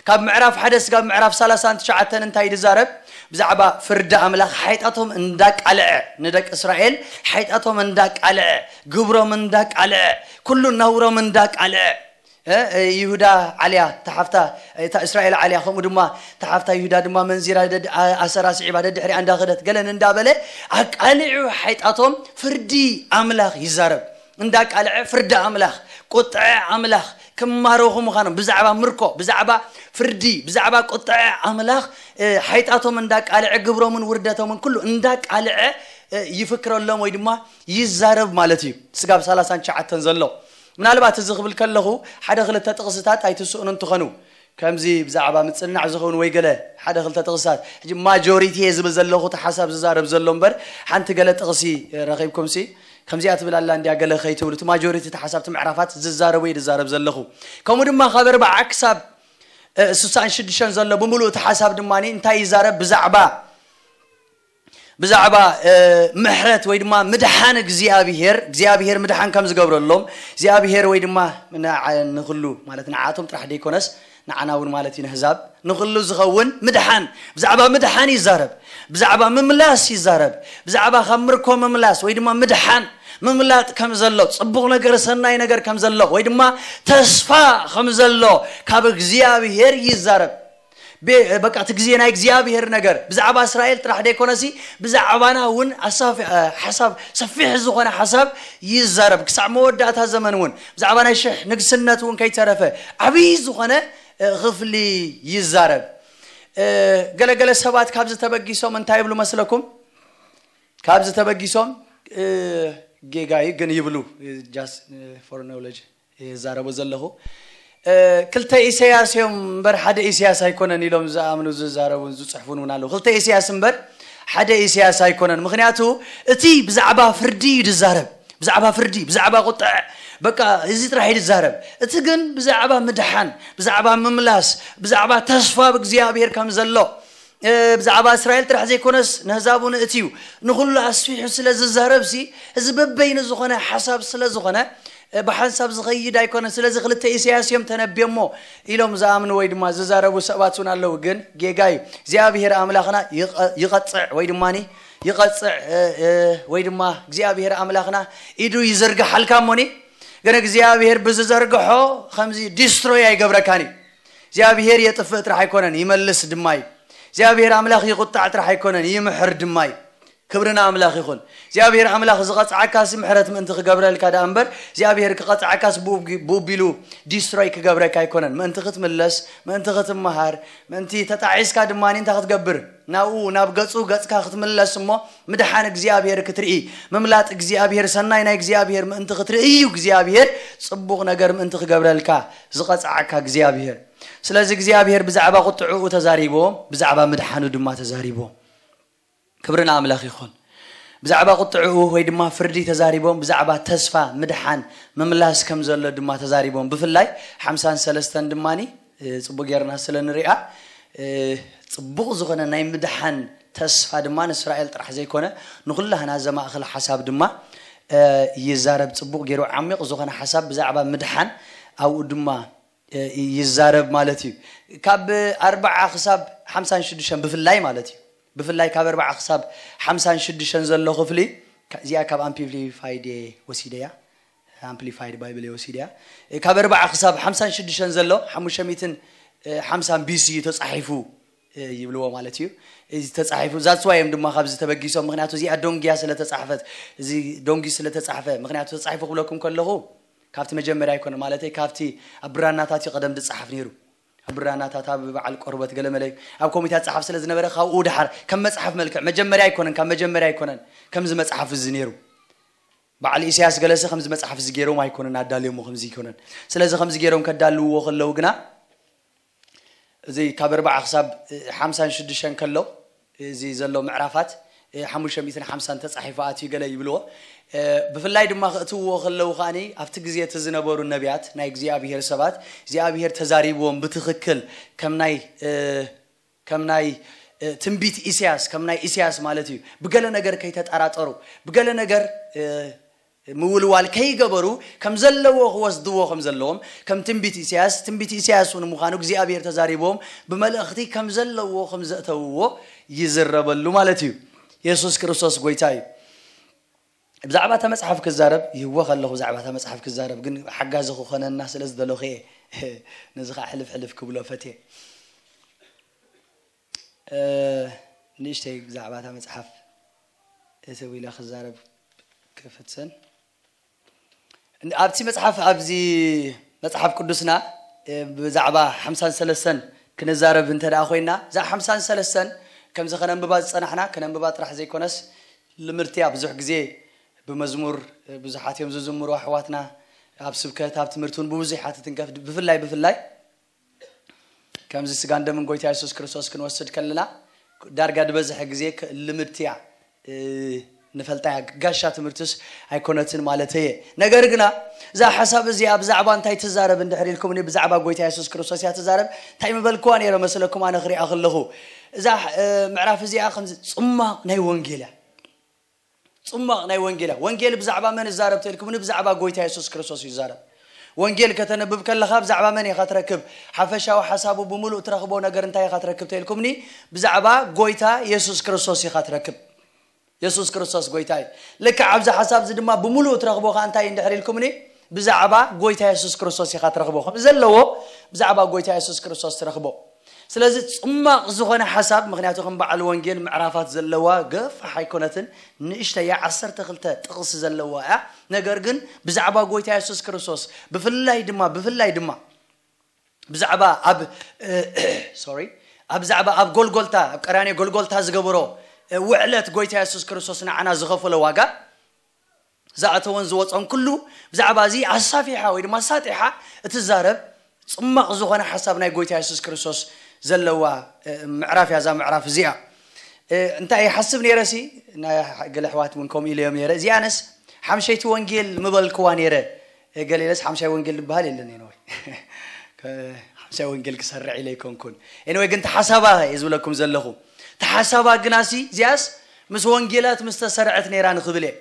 ካብ ምዕራፍ ሓደ ስጋብ ምዕራፍ ሰላሳን ትሽዓተን እንታይ ይዛረብ? ብዛዕባ ፍርዲ ኣምላኽ ሓይጣቶም እንዳቃልዐ ንደቂ እስራኤል ሓይጣቶም እንዳቃልዐ ግብሮም እንዳቃልዐ ኩሉ ነውሮም እንዳቃልዐ ይሁዳ ዓልያ ተሓፍታ እታ እስራኤል ዓልያ ከምኡ ድማ ተሓፍታ ይሁዳ ድማ መንዚራ ኣሰራ ስዒባ ደድሕሪኣ እንዳኸደት ገለን እንዳበለ ኣቃሊዑ ሓይጣቶም ፍርዲ ኣምላኽ ይዛረብ። እንዳቃልዐ ፍርዲ ኣምላኽ ቁጥዐ ኣምላኽ ክማረኹ ምዃኖም ብዛዕባ ምርኮ ብዛዕባ ፍርዲ ብዛዕባ ቁጥዐ ኣምላኽ ሓይጣቶም እንዳቃልዐ ግብሮምን ውርደቶምን ኩሉ እንዳቃልዐ ይፍክረሎም ወይ ድማ ይዛረብ ማለት እዩ። ስጋብ ሰላሳን ትሽዓተን ዘሎ ምናልባት እዚ ክብል ከለኹ ሓደ ክልተ ጥቕስታት ኣይትስእኑ እንትኾኑ ከምዚ ብዛዕባ ምጽንናዕ ዝኸውን ወይ ገለ ሓደ ክልተ ጥቕስታት ሕጂ ማጆሪቲ እየ ዝብል ዘለኹ እቲ ሓሳብ ዝዛረብ ዘሎ እምበር ሓንቲ ገለ ጥቕሲ ረኺብኩምሲ ከምዚኣ ትብል ኣላ እንዲያ ገለ ከይትብሉ እቲ ማጆሪቲ እቲ ሓሳብ እቲ ምዕራፋት ዝዛረቡ እየ ዝዛረብ ዘለኹ። ከምኡ ድማ ካብ ኣርባዓ ክሳብ ስሳን ሽዱሽተን ዘሎ ብምሉእ እቲ ሓሳብ ድማ እንታይ ይዛረብ ብዛዕባ ብዛዕባ ምሕረት ወይ ድማ ምድሓን እግዚኣብሄር እግዚኣብሄር ምድሓን ከም ዝገብረሎም እግዚኣብሄር ወይ ድማ ንኩሉ ማለት ንዓቶም ጥራሕ ደይኮነስ ንዓና እውን ማለት እዩ ንህዛብ ንኩሉ ዝኸውን ምድሓን ብዛዕባ ምድሓን ይዛረብ። ብዛዕባ ምምላስ ይዛረብ። ብዛዕባ ካብ ምርኮ ምምላስ ወይ ድማ ምድሓን ምምላጥ ከም ዘሎ ጽቡቕ ነገር ሰናይ ነገር ከም ዘሎ ወይ ድማ ተስፋ ከም ዘሎ ካብ እግዚኣብሄር ይዛረብ። በቃ እቲ ግዜ ናይ እግዚኣብሄር ነገር ብዛዕባ እስራኤል ጥራሕ ደይኮነሲ ብዛዕባና እውን ሓሳብ ሰፊሕ ዝኾነ ሓሳብ ይዛረብ። ክሳዕ መወዳእታ ዘመን እውን ብዛዕባ ናይ ሽሕ ንግስነት እውን ከይተረፈ ዓብዪ ዝኾነ ክፍሊ ይዛረብ። ገለገለ ሰባት ካብዚ ተበጊሶም እንታይ ይብሉ መስለኩም? ካብዚ ተበጊሶም ጌጋ እዩ ግን ይብሉ just for knowledge ይዛረቡ ዘለኹ ክልተ ኢሳያስ እዮም እምበር ሓደ ኢሳያስ ኣይኮነን ኢሎም ዝኣምኑ ዝዛረቡን ዝፅሕፉን እውን ኣለዉ። ክልተ ኢሳያስ እምበር ሓደ ኢሳያስ ኣይኮነን። ምክንያቱ እቲ ብዛዕባ ፍርዲ እዩ ዝዛረብ፣ ብዛዕባ ፍርዲ፣ ብዛዕባ ቁጥዐ፣ በቃ እዚ ጥራሕ እዩ ዝዛረብ። እቲ ግን ብዛዕባ ምድሓን፣ ብዛዕባ ምምላስ፣ ብዛዕባ ተስፋ ብእግዚኣብሔር ከም ዘሎ ብዛዕባ እስራኤል ጥራሕ ዘይኮነስ ንህዛቡ ንእቲ እዩ ንኩሉ ኣስፊሑ ስለ ዝዛረብ ሲ እዚ በበይኑ ዝኾነ ሓሳብ ስለ ዝኾነ ብሓንሳብ ዝኸይድ ኣይኮነን። ስለዚ ክልተ ኢሳያስ እዮም ተነብዮሞ ኢሎም ዝኣምኑ ወይ ድማ ዝዛረቡ ሰባት እውን ኣለዉ። ግን ጌጋ እዩ። እግዚኣብሔር ኣምላኽና ይቐጽዕ ወይ ድማ ይቐጽዕ ወይ ድማ እግዚኣብሔር ኣምላኽና ኢዱ ይዝርግሓልካ እሞኒ ግን እግዚኣብሔር ብዝዘርግሖ ከምዚ ዲስትሮይ ኣይገብረካን እዩ። እግዚኣብሔር የጥፍእ ጥራሕ ኣይኮነን ይመልስ ድማ እዩ። እግዚኣብሔር ኣምላኽ ይቁጣዕ ጥራሕ ኣይኮነን ይምሕር ድማ እዩ። ክብሪ ንኣምላኽ ይኹን። እግዚኣብሔር ኣምላኽ ዝቐጽዓካሲ ምሕረት ምእንቲ ክገብረልካ ደኣ እምበር እግዚኣብሔር ክቐጽዓካስ ብኡ ቢሉ ዲስትሮይ ክገብረካ ኣይኮነን። ምእንቲ ክትምለስ፣ ምእንቲ ክትመሃር፣ ምእንቲ ተጣዒስካ ድማ እንታይ ክትገብር? ናብኡ ናብ ገጹ ገጽካ ክትምለስ እሞ ምድሓን እግዚኣብሔር ክትርኢ፣ ምምላጥ እግዚኣብሔር፣ ሰናይ ናይ እግዚኣብሔር ምእንቲ ክትርኢ እዩ እግዚኣብሔር ጽቡቕ ነገር ምእንቲ ክገብረልካ ዝቐጽዓካ እግዚኣብሔር። ስለዚ እግዚኣብሔር ብዛዕባ ቁጥዕኡ ተዛሪቦም፣ ብዛዕባ ምድሓኑ ድማ ተዛሪቦም። ክብሪ ንኣምላኽ ይኹን። ብዛዕባ ቁጥዕኡ ወይ ድማ ፍርዲ ተዛሪቦም፣ ብዛዕባ ተስፋ ምድሓን ምምላስ ከም ዘሎ ድማ ተዛሪቦም። ብፍላይ ሓምሳን ሰለስተን ድማ ጽቡቅ ጌርና ስለ ንሪኣ ጽቡቅ ዝኾነ ናይ ምድሓን ተስፋ ድማ ንእስራኤል ጥራሕ ዘይኮነ ንኩላህና ዘማእኸል ሓሳብ ድማ ይዛረብ። ጽቡቅ ገይሩ ዓሚቕ ዝኾነ ሓሳብ ብዛዕባ ምድሓን ኣብኡ ድማ ይዛረብ ማለት እዩ። ካብ ኣርባዓ ክሳብ ሓምሳን ሽዱሽተን ብፍላይ ማለት እዩ። ብፍላይ ካብ ኣርባዓ ክሳብ ሓምሳን ሽዱሽተን ዘሎ ክፍሊ እዚኣ ካብ ኣምፕሊፋይድ ወሲደያ ኣምፕሊፋይድ ባይብል ወሲደያ ካብ ኣርባዓ ክሳብ ሓምሳን ሽዱሽተን ዘሎ ሓሙሽተ ሚእትን ሓምሳን ቢሲ እዩ ተጻሒፉ ይብልዎ ማለት እዩ። እዚ ተጻሒፉ ዛትስዋ እዮም ድማ ካብዚ ተበጊሶም። ምክንያቱ እዚኣ ዶንጊያ ስለተጻሕፈት፣ እዚ ዶንጊ ስለተጻሕፈ፣ ምክንያቱ ተጻሒፉ ክብለኩም ከለኹ ካብቲ መጀመርያ ኣይኮነ ማለተይ ካብቲ ኣብ ብራናታት እዩ ቀደም ዝጸሓፍ ነይሩ። ኣብ ብራናታት ኣብ በዓል ቆርበት ገለመለ ኣብ ኮሚታት ጸሓፍ ስለ ዝነበረ ካብኡ ድሓር ከም መጽሓፍ መልክዕ መጀመርያ ኣይኮነን፣ ካብ መጀመርያ ኣይኮነን ከምዚ መጽሓፍ እዚ ነይሩ። በዓል ኢሳያስ ገለሰ ከምዚ መጽሓፍ እዚ ገይሮም ኣይኮነን ኣዳልዮሞ ከምዚ ኣይኮነን። ስለዚ ከምዚ ገይሮም ከዳልውዎ ከለዉ ግና እዚ ካብ ኣርባዓ ክሳብ ሓምሳን ሽዱሽተን ከሎ እዚ ዘሎ ምዕራፋት ሓሙሽተ ሚእትን ሓምሳን ተጻሒፉ ኣትዩ ገለ ይብልዎ። ብፍላይ ድማ ክእትውዎ ከለዉ ከዓኒ ኣብቲ ግዜ እቲ ዝነበሩ ነቢያት ናይ እግዚኣብሄር ሰባት እግዚኣብሄር ተዛሪብዎም ብትኽክል ከም ናይ ከም ናይ ትንቢት ኢሳያስ ከም ናይ ኢሳያስ ማለት እዩ። ብገለ ነገር ከይተጠራጠሩ ብገለ ነገር ምውልዋል ከይገበሩ ከም ዘለዎ ክወስድዎ ከም ዘለዎም ከም ትንቢት ኢሳያስ ትንቢት ኢሳያስ እውን ምዃኑ እግዚኣብሔር ተዛሪቦም ብመልእኽቲ ከም ዘለዎ ከም ዘእተውዎ ይዝረበሉ ማለት እዩ። የሱስ ክርስቶስ ጎይታ እዩ። ብዛዕባ እታ መጽሓፍ ክዛረብ ይህወ ከለኹ ብዛዕባ እታ መጽሓፍ ክዛረብ ግን ሓጋዚ ክኾነና ስለ ዝደለኹ እየ ነዚ ከዓ ሕልፍ ሕልፍ ክብሎ ፈትየ። ንእሽተይ ብዛዕባ እታ መጽሓፍ እቲ ኢለ ክዛረብ ክፍትን ኣብቲ መጽሓፍ ኣብዚ መጽሓፍ ቅዱስና ብዛዕባ ሓምሳን ሰለስተን ክንዛረብ እንተ ደኣ ኮይና እዛ ሓምሳን ሰለስተን ከምዚ ከነንብባ ዝጸናሕና ከነንብባ ጥራሕ ዘይኮነስ ልምድቲ እያ። ብዙሕ ግዜ ብመዝሙር ብዙሓት እዮም ዝዝምሩ ኣሕዋትና ኣብ ስብከት ኣብ ትምህርቲ እውን ብብዙሕ ይሓትት እንከፍ ብፍላይ ብፍላይ ከምዚ ስጋን ደምን ጎይታ የሱስ ክርስቶስ ክንወስድ ከለና ዳርጋ ዝበዝሐ ግዜ ልምድቲ እያ ንፈልጣ እያ። ጋሻ ትምህርትስ ኣይኮነትን ማለት እየ። ነገር ግና እዛ ሓሳብ እዚኣ ብዛዕባ እንታይ ትዛረብ እንድሕር ኢልኩምኒ ብዛዕባ ጎይታ የሱስ ክርስቶስ እያ ትዛረብ። እንታይ ምበልክዋ ነይረ መስለኩም ኣነ ክሪኣ ከለኹ እዛ ምዕራፍ እዚኣ ከምዚ ጽማቕ ናይ ወንጌል እያ። ጽማቕ ናይ ወንጌል እያ። ወንጌል ብዛዕባ መን ይዛረብ ተልኩምኒ ብዛዕባ ጎይታ የሱስ ክርስቶስ እዩ ይዛረብ። ወንጌል ከተንብብ ከለኻ ብዛዕባ መን ኢኻ ትረክብ? ሓፈሻዊ ሓሳቡ ብምሉእ ትረኽቦ ነገር እንታይ ኢኻ ትረክብ ተልኩምኒ ብዛዕባ ጎይታ የሱስ ክርስቶስ ኢኻ ትረክብ። የሱስ ክርስቶስ ጎይታ እዩ። ልክዕ ኣብዚ ሓሳብ እዚ ድማ ብምሉእ ትረኽቦ ከ እንታይ እንድሕር ኢልኩምኒ ብዛዕባ ጎይታ የሱስ ክርስቶስ ኢኻ ትረኽቦ። ከም ዘለዎ ብዛዕባ ጎይታ የሱስ ክርስቶስ ትረኽቦ። ስለዚ ጽማቕ ዝኾነ ሓሳብ ምክንያቱ ከም በዓል ወንጌል ምዕራፋት ዘለዋ ገፋሕ ኣይኮነትን ንእሽተያ ዓሰርተ ክልተ ጥቕሲ ዘለዋ እያ። ነገር ግን ብዛዕባ ጎይታ የሱስ ክርስቶስ ብፍላይ ድማ ብፍላይ ድማ ብዛዕባ ኣብ ሶሪ ኣብ ዛዕባ ኣብ ጎልጎልታ ኣብ ቀራንዮ ጎልጎልታ ዝገበሮ ውዕለት ጎይታ የሱስ ክርስቶስ ንዓና ዝኸፈሎ ዋጋ ዝኣተወን ዝወፀን ኩሉ ብዛዕባ እዚ ኣሳፊሓ ወይ ድማ ሳጢሓ እትዛረብ ፅማቕ ዝኾነ ሓሳብ ናይ ጎይታ የሱስ ክርስቶስ ዘለዋ ምዕራፍ እያ። እዛ ምዕራፍ እዚኣ እንታይ ይሓስብ ነይረ ሲ ገለ ኣሕዋት እውን ከምኡ ኢለዮም ነይረ። እዚኣነስ ሓምሸይቲ ወንጌል ምበልክዋ ነይረ። ገለ ኢለስ ሓምሻይ ወንጌል ዝበሃል የለን። ኤንወይ ሓምሻይ ወንጌል ክሰርዕ ኢለ ኣይኮንኩን። ኤንወይ ግን ተሓሳባ እየ ዝብለኩም ዘለኹ። ተሓሳባ ግና ሲ እዚኣስ ምስ ወንጌላት ምስ ተሰርዐት ነይራ ንኽብል እየ።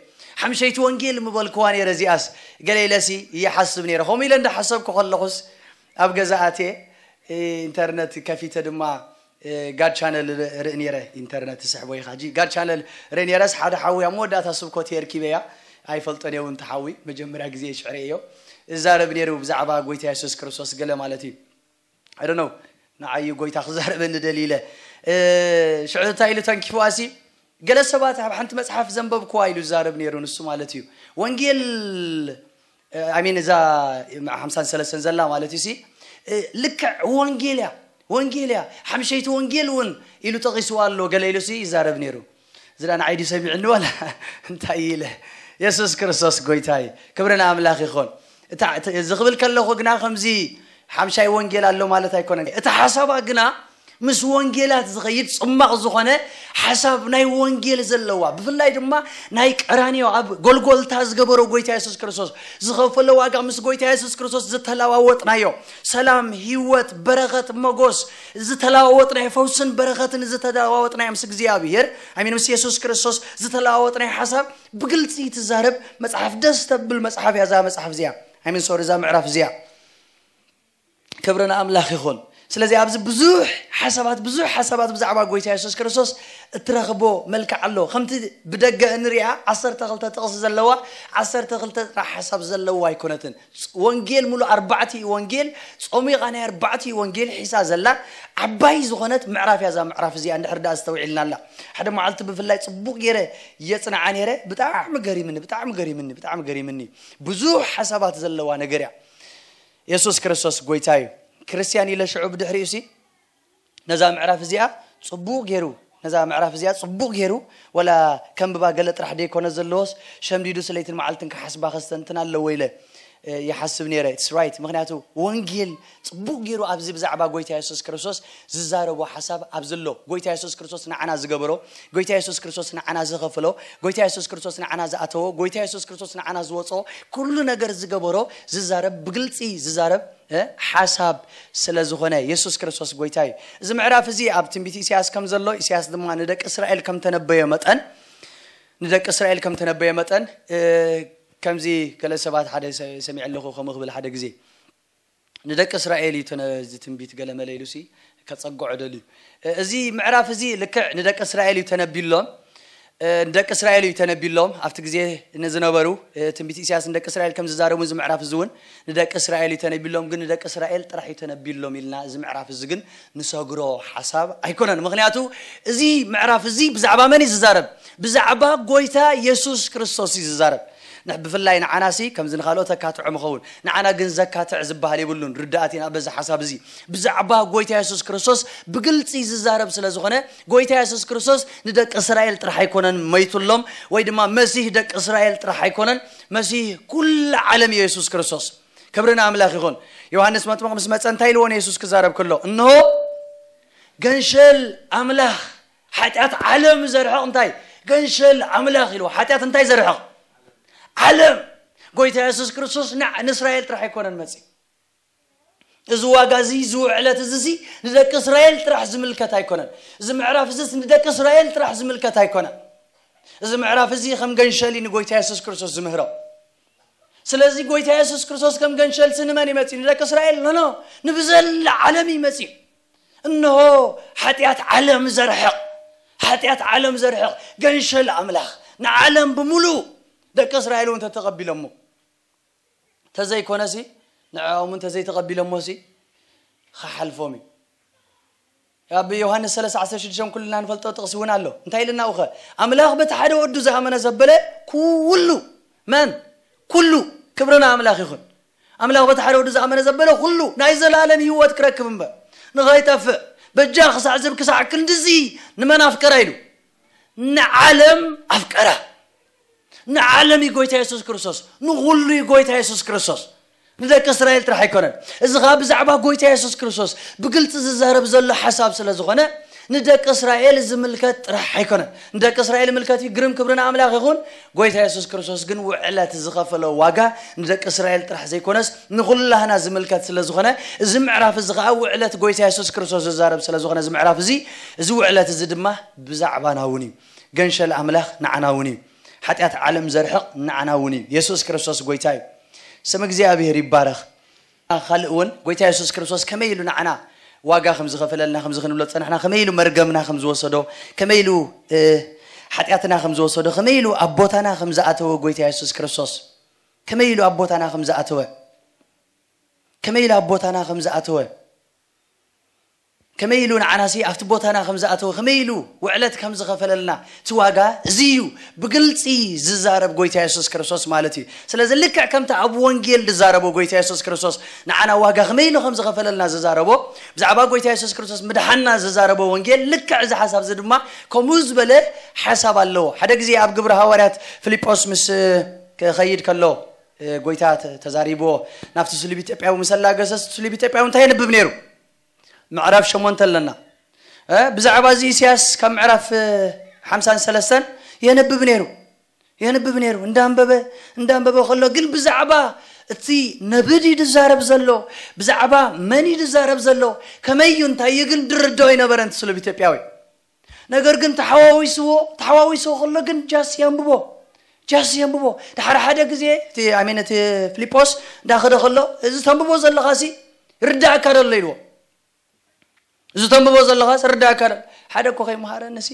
ሓምሸይቲ ወንጌል ምበልክዋ ነይረ እዚኣስ ገለ ኢለሲ ይሓስብ ነይረ። ከምኡ ኢለ እንዳሓሰብኩ ከለኹስ ኣብ ገዛ ኣትየ ኢንተርነት ከፊተ ድማ ጋድ ቻነል ርኢ ነይረ። ኢንተርነት ስሕቦ ኢኻ ጂ ጋድ ቻነል ርኢ ነይረስ ሓደ ሓዊ ኣብ መወዳእታ ስብኮት የርኪበያ ኣይፈልጦን እየ እውን ተሓዊ መጀመርያ ግዜ ሽዕረ እዮ እዛረብ ነይሩ ብዛዕባ ጎይታ የሱስ ክርስቶስ ገለ ማለት እዩ። I don't know ንዓዩ ጎይታ ክዛረበኒ ደሊ ኢለ ሽዑ እንታይ ኢሉ ተንኪፉ ኣሲ ገለ ሰባት ኣብ ሓንቲ መጽሓፍ ዘንበብኩዋ ኢሉ ዝዛረብ ነይሩ። ንሱ ማለት እዩ ወንጌል ኣሚን እዛ ሓምሳን ሰለስተን ዘላ ማለት እዩ ሲ ልክዕ ወንጌል እያ፣ ወንጌል እያ፣ ሓምሸይቲ ወንጌል እውን ኢሉ ጠቒስዋ ኣሎ። ገለ ኢሉ ሲ ይዛረብ ነይሩ። ዝዳ ንዓይ ድዩ ሰሚዕኒ ዋላ እንታይ ኢለ? የሱስ ክርስቶስ ጎይታ እዩ። ክብሪ ንኣምላኽ ይኹን። እዚ ክብል ከለኹ ግና ከምዚ ሓምሻይ ወንጌል ኣሎ ማለት ኣይኮነን። እቲ ሓሳባ ግና ምስ ወንጌላት ዝኸይድ ጽማቕ ዝኾነ ሓሳብ ናይ ወንጌል ዘለዋ፣ ብፍላይ ድማ ናይ ቀራንዮ ኣብ ጎልጎልታ ዝገበሮ ጎይታ የሱስ ክርስቶስ ዝኸፈሎ ዋጋ ምስ ጎይታ የሱስ ክርስቶስ ዝተለዋወጥናዮ ሰላም፣ ህይወት፣ በረኸት፣ መጎስ ዝተለዋወጥናዮ፣ ፈውስን በረኸትን ዝተለዋወጥናዮ ምስ እግዚኣብሔር ኣሚን ምስ የሱስ ክርስቶስ ዝተለዋወጥናዮ ሓሳብ ብግልጺ ትዛረብ መጽሓፍ፣ ደስ ተብል መጽሓፍ እያ እዛ መጽሓፍ እዚኣ። ኣሚን ሶሪ እዛ ምዕራፍ እዚኣ። ክብሪ ንኣምላኽ ይኹን። ስለዚ ኣብዚ ብዙሕ ሓሳባት ብዙሕ ሓሳባት ብዛዕባ ጎይታ የሱስ ክርስቶስ እትረኽቦ መልክዕ ኣሎ። ከምቲ ብደገ እንሪኣ ዓሰርተ ክልተ ጥቕሲ ዘለዋ ዓሰርተ ክልተ ጥራሕ ሓሳብ ዘለዋ ኣይኮነትን። ወንጌል ሙሉእ ኣርባዕቲ ወንጌል ጾሚቓ ናይ ኣርባዕቲ ወንጌል ሒዛ ዘላ ዓባይ ዝኾነት ምዕራፍ እያ። እዛ ምዕራፍ እዚኣ እንድሕር ደኣ ኣስተውዒልና ኣላ ሓደ መዓልቲ ብፍላይ ጽቡቕ ገይረ የጽንዓ ነይረ። ብጣዕሚ ገሪምኒ፣ ብጣዕሚ ገሪምኒ፣ ብጣዕሚ ገሪምኒ። ብዙሕ ሓሳባት ዘለዋ ነገር እያ። የሱስ ክርስቶስ ጎይታ እዩ። ክርስትያን ኢለ ሽዑ ብድሕሪኡ ሲ ነዛ ምዕራፍ እዚኣ ጽቡቕ ገይሩ ነዛ ምዕራፍ እዚኣ ጽቡቕ ገይሩ ወላ ከንብባ ገለ ጥራሕ ደይኮነ ዘለዎስ ሸምዲዱ ስለይትን መዓልትን ክሓስባ ከስተንትን ኣለዎ ኢለ ይሓስብ ነይረ። It's right። ምክንያቱ ወንጌል ጽቡቕ ገይሩ ኣብዚ ብዛዕባ ጎይታ የሱስ ክርስቶስ ዝዛረቦ ሓሳብ ኣብዚ ኣሎ። ጎይታ የሱስ ክርስቶስ ንዓና ዝገበሮ፣ ጎይታ የሱስ ክርስቶስ ንዓና ዝኸፍሎ፣ ጎይታ የሱስ ክርስቶስ ንዓና ዝኣተዎ፣ ጎይታ የሱስ ክርስቶስ ንዓና ዝወፅኦ ኩሉ ነገር ዝገበሮ ዝዛረብ፣ ብግልፂ ዝዛረብ ሓሳብ ስለ ዝኾነ የሱስ ክርስቶስ ጎይታ እዩ። እዚ ምዕራፍ እዚ ኣብ ትንቢት ኢሳያስ ከም ዘሎ፣ ኢሳያስ ድማ ንደቂ እስራኤል ከም ተነበዮ መጠን ንደቂ እስራኤል ከም ተነበዮ መጠን ከምዚ ገለ ሰባት ሓደ ሰሚዐ ኣለኹ ከምኡ ክብል ሓደ ግዜ ንደቂ እስራኤል እዩ ተነ- እዚ ትንቢት ገለ መለ ኢሉ ሲ ከጸግዖ ደልዩ። እዚ ምዕራፍ እዚ ልክዕ ንደቂ እስራኤል እዩ ተነቢሎም። ንደቂ እስራኤል እዩ ተነቢሎም። ኣብቲ ግዜ ንዝነበሩ ትንቢት ኢሳያስ ንደቂ እስራኤል ከም ዝዛረቡ እዚ ምዕራፍ እዚ እውን ንደቂ እስራኤል እዩ ተነቢሎም። ግን ንደቂ እስራኤል ጥራሕ እዩ ተነቢሎም ኢልና እዚ ምዕራፍ እዚ ግን ንሰግሮ ሓሳብ ኣይኮነን። ምክንያቱ እዚ ምዕራፍ እዚ ብዛዕባ መን እዩ ዝዛረብ? ብዛዕባ ጎይታ የሱስ ክርስቶስ እዩ ዝዛረብ። ንሕ- ብፍላይ ንዓናሲ ከምዚ ንኻልኦት ኣካትዖ ምኸውን ንዓና ግን ዘካትዕ ዝበሃል የብሉን። ርዳእት ኢና በዚ ሓሳብ እዚ ብዛዕባ ጎይታ የሱስ ክርስቶስ ብግልፂ ዝዛረብ ስለ ዝኾነ ጎይታ የሱስ ክርስቶስ ንደቂ እስራኤል ጥራሕ ኣይኮነን መይቱሎም ወይ ድማ መሲህ ደቂ እስራኤል ጥራሕ ኣይኮነን፣ መሲህ ኩሉ ዓለም እዩ የሱስ ክርስቶስ። ክብሪ ንኣምላኽ ይኹን። ዮሃንስ መጥምቕ ምስ መፀ እንታይ ኢልዎ ንየሱስ ክዛረብ ከሎ እንሆ ገንሸል ኣምላኽ ሓጢኣት ዓለም ዘርሕቕ እንታይ ገንሸል ኣምላኽ ኢልዎ ሓጢኣት እንታይ ዘርሕቕ ዓለም ጎይታ የሱስ ክርስቶስ ንእስራኤል ጥራሕ ኣይኮነን መፂ እዚ ዋጋ እዚ እዚ ውዕለት እዚ ንደቂ እስራኤል ጥራሕ ዝምልከት ኣይኮነን። እዚ ምዕራፍ እዚ ንደቂ እስራኤል ጥራሕ ዝምልከት ኣይኮነን። እዚ ምዕራፍ እዚ ከም ገንሸል ንጎይታ የሱስ ክርስቶስ ዝምህሮ ስለዚ ጎይታ የሱስ ክርስቶስ ከም ገንሸል ንመን ይመፅእ ንደቂ እስራኤል ኖኖ ንብዘላ ዓለም ይመፅእ። እንሆ ሓጢኣት ዓለም ዘርሕቕ ሓጢኣት ዓለም ዘርሕቕ ገንሸል ኣምላኽ ንዓለም ብምሉእ ደቂ እስራኤል እውን ተተቐቢሎሞ ተዘይኮነሲ ንዕኦም እውን ተዘይተቐቢሎሞሲ ክሓልፎም እዩ። ኣብ ዮሃንስ ሰለስተ ዓሰርተ ሽዱሽተ ኩልና ንፈልጦ ጥቕሲ እውን ኣሎ። እንታይ ኢልና ውኸ ኣምላኽ በቲ ሓደ ወዱ ዝኣመነ ዘበለ ኩሉ መን ኩሉ ክብርና ኣምላኽ ይኹን። ኣምላኽ በቲ ሓደ ወዱ ዝኣመነ ዘበለ ኩሉ ናይ ዘላለም ህይወት ክረክብ እምበር ንኸይጠፍእ በጃ ክሳዕ ዝብ ክሳዕ ክንድዚ ንመን ኣፍቀራ ኢሉ ንዓለም ኣፍቀራ። ንዓለም እዩ ጎይታ የሱስ ክርስቶስ ንኹሉ እዩ ጎይታ የሱስ ክርስቶስ ንደቂ እስራኤል ጥራሕ ኣይኮነን። እዚ ከዓ ብዛዕባ ጎይታ የሱስ ክርስቶስ ብግልፂ ዝዛረብ ዘሎ ሓሳብ ስለ ዝኾነ ንደቂ እስራኤል ዝምልከት ጥራሕ ኣይኮነን። ንደቂ እስራኤል ምልከት እዩ ግርም ክብሪ ንኣምላኽ ይኹን። ጎይታ የሱስ ክርስቶስ ግን ውዕለት ዝኸፈሎ ዋጋ ንደቂ እስራኤል ጥራሕ ዘይኮነስ ንኹላህና ዝምልከት ስለ ዝኾነ እዚ ምዕራፍ እዚ ከዓ ውዕለት ጎይታ የሱስ ክርስቶስ ዝዛረብ ስለ ዝኾነ እዚ ምዕራፍ እዚ እዚ ውዕለት እዚ ድማ ብዛዕባና እውን እዩ። ገንሸል ኣምላኽ ንዓና እውን እዩ። ሓጢኣት ዓለም ዘርሕቕ ንዓና እውን እዩ። የሱስ ክርስቶስ ጎይታ እዩ። ስም እግዚኣብሔር ይባረኽ። ካልእ እውን ጎይታ የሱስ ክርስቶስ ከመይ ኢሉ ንዓና ዋጋ ከም ዝኸፈለልና ከምዚ ክንብሎ ዝፀናሕና ከመይ ኢሉ መርገምና ከም ዝወሰዶ ከመይ ኢሉ ሓጢኣትና ከም ዝወሰዶ ከመይ ኢሉ ኣብ ቦታና ከም ዝኣተወ ጎይታ የሱስ ክርስቶስ ከመይ ኢሉ ኣብ ቦታና ከም ዝኣተወ ከመይ ኢሉ ኣብ ቦታና ከም ዝኣተወ ከመይ ኢሉ ንዓናሲ ኣብቲ ቦታና ከም ዝኣተወ፣ ከመይ ኢሉ ውዕለት ከም ዝኸፈለልና፣ እቲ ዋጋ እዚ እዩ ብግልፂ ዝዛረብ ጎይታ የሱስ ክርስቶስ ማለት እዩ። ስለዚ ልክዕ ከምቲ ኣብ ወንጌል ዝዛረቦ ጎይታ የሱስ ክርስቶስ ንዓና ዋጋ ከመይ ኢሉ ከም ዝኸፈለልና ዝዛረቦ፣ ብዛዕባ ጎይታ የሱስ ክርስቶስ ምድሓንና ዝዛረቦ ወንጌል፣ ልክዕ እዚ ሓሳብ እዚ ድማ ከምኡ ዝበለ ሓሳብ ኣለዎ። ሓደ ግዜ ኣብ ግብሪ ሃዋርያት ፊልጶስ ምስ ክኸይድ ከሎ፣ እ፣ ጎይታ ተ-፣ ተዛሪብዎ፣ ናብቲ ስሉብ ኢትዮጵያዊ ምስ ኣላገሰ፣ ስሉብ ኢትዮጵያዊ እንታይ የንብብ ነይሩ? ምዕራፍ ሸሞንተ ኣለና። እ፣ ብዛዕባ እዚ ኢሳያስ ካብ ምዕራፍ፣ እ፣ ሓምሳን ሰለስተን የንብብ ነይሩ። የንብብ ነይሩ። እንዳንበበ፣ እንዳንበበ ከሎ ግን ብዛዕባ እቲ ነቢ ድዩ ዝዛረብ ዘሎ? ብዛዕባ መን እዩ ዝዛረብ ዘሎ? ከመይ እዩ? እንታይ እዩ? ግን ድርድኦ ኣይነበረን እቲ ስሉብ ኢትዮጵያዊ። ነገር ግን ተሓዋዊስዎ፣ ተሓዋዊስዎ ከሎ ግን ጃስ የንብቦ። ጃስ የንብቦ። ድሓር ሓደ ግዜ እቲ፣ ኣሜን፣ እቲ ፊልጶስ እንዳኸደ ከሎ፣ "እዚ ተንብቦ ዘለኻሲ ይርዳእካ ዶ ኣሎ?" ኢልዎ። "እዚ ተንብቦ ዘለኻስ ይርዳእካ ዶ?" "ሓደ እኮ ከይመሃረንሲ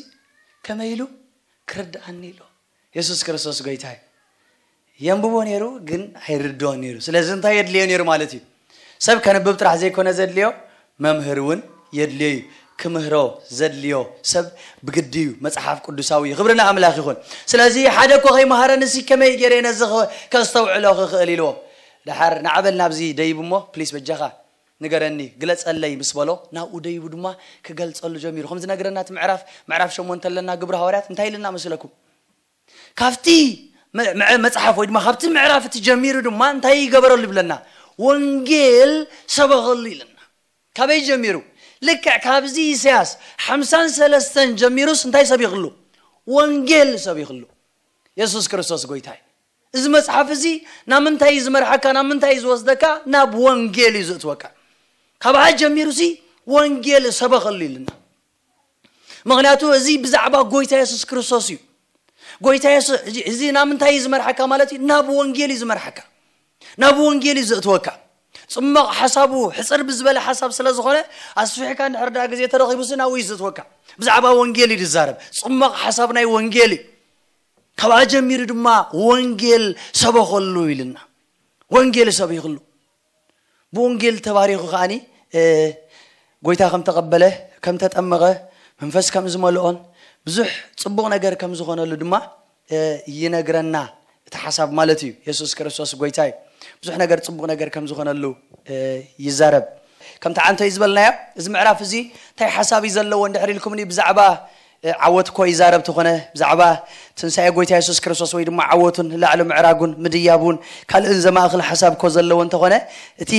ከመይ ኢሉ ክርድኣኒ?" ኢልዎ። የሱስ ክርስቶስ ጎይታ እዩ። የንብቦ ነይሩ፣ ግን ኣይርድኦን ነይሩ። ስለዚ እንታይ የድልዮ ነይሩ ማለት እዩ? ሰብ ከንብብ ጥራሕ ዘይኮነ ዘድልዮ፣ መምህር እውን የድልዮ እዩ። ክምህሮ ዘድልዮ ሰብ ብግዲ እዩ፣ መጽሓፍ ቅዱሳዊ እዩ። ክብሪ ንኣምላኽ ይኹን። ስለዚ ሓደ እኮ ከይመሃረንሲ ከመይ ገይረ ነዚ ኸ-፣ ከስተውዕሎ ክኽእል ኢልዎ። ደሓር ንዓበል ናብዚ ደይብ እሞ፣ ፕሊስ በጃኻ ንገረኒ፣ ግለጸለይ ምስ በሎ፣ ናብኡ ደይቡ ድማ ክገልጸሉ ጀሚሩ። ከም ዝነግረና እቲ ምዕራፍ፣ ምዕራፍ ሸሞንተ ኣለና ግብሪ ሃዋርያት እንታይ ኢልና መስለኩም? ካብቲ መ-፣ መ-፣ መጽሓፍ ወይ ድማ ካብቲ ምዕራፍ እቲ ጀሚሩ ድማ እንታይ ይገበረሉ ይብለና? ወንጌል ሰበኸሉ ይብለና። ካበይ ጀሚሩ? ልክዕ ካብዚ ኢሳያስ ሓምሳን ሰለስተን ጀሚሩስ እንታይ ሰቢኽሉ? ወንጌል ሰቢኽሉ። የሱስ ክርስቶስ ጎይታ እዩ። እዚ መጽሓፍ እዚ ናብ ምንታይ እዩ ዝመርሓካ? ናብ ምንታይ እዩ ዝወስደካ? ናብ ወንጌል እዩ ዘእትወካ። ካብኣ ጀሚሩሲ ወንጌል ሰበኸሉ ይብለና። ምኽንያቱ እዚ ብዛዕባ ጎይታ የሱስ ክርስቶስ እዩ። ጎይታ የሱስ፣ እዚ፣ እዚ ናብ ምንታይ እዩ ዝመርሓካ ማለት እዩ? ናብ ወንጌል እዩ ዝመርሓካ። ናብ ወንጌል እዩ ዘእትወካ። ጽማቕ ሓሳቡ ሕጽር ብዝበለ ሓሳብ ስለ ዝኾነ፣ ኣስፊሕካ እንድሕር ደኣ ግዜ ተረኺቡሲ ናብኡ እዩ ዘእትወካ። ብዛዕባ ወንጌል እዩ ዝዛረብ። ጽማቕ ሓሳብ ናይ ወንጌል እዩ። ካብኣ ጀሚሩ ድማ ወንጌል ሰበኸሉ ኢልና። ወንጌል ሰቢኽሉ። ብወንጌል ተባሪኹ ከኣኒ፣ እ፣ ጎይታ ከም ተቐበለ፣ ከም ተጠመቐ፣ መንፈስ ከም ዝመልኦን ብዙሕ ጽቡቕ ነገር ከም ዝኾነሉ ድማ፣ እ፣ ይነግረና። እቲ ሓሳብ ማለት እዩ። የሱስ ክርስቶስ ጎይታ እዩ። ብዙሕ ነገር፣ ጽቡቕ ነገር ከም ዝኾነሉ፣ እ፣ ይዛረብ። ከምቲ ዓንቶ እዩ ዝበልናዮ፣ እዚ ምዕራፍ እዚ እንታይ ሓሳብ እዩ ዘለዎ እንድሕር ኢልኩምኒ፣ ብዛዕባ እ፣ ዓወት እኮ ይዛረብ ተኾነ፣ ብዛዕባ ትንሳኤ ጎይታ የሱስ ክርስቶስ ወይ ድማ ዓወቱን ላዕሊ ምዕራጉን ምድያቡን ካልእን ዘማእኽል ሓሳብ እኮ ዘለዎ እንተኾነ፣ እቲ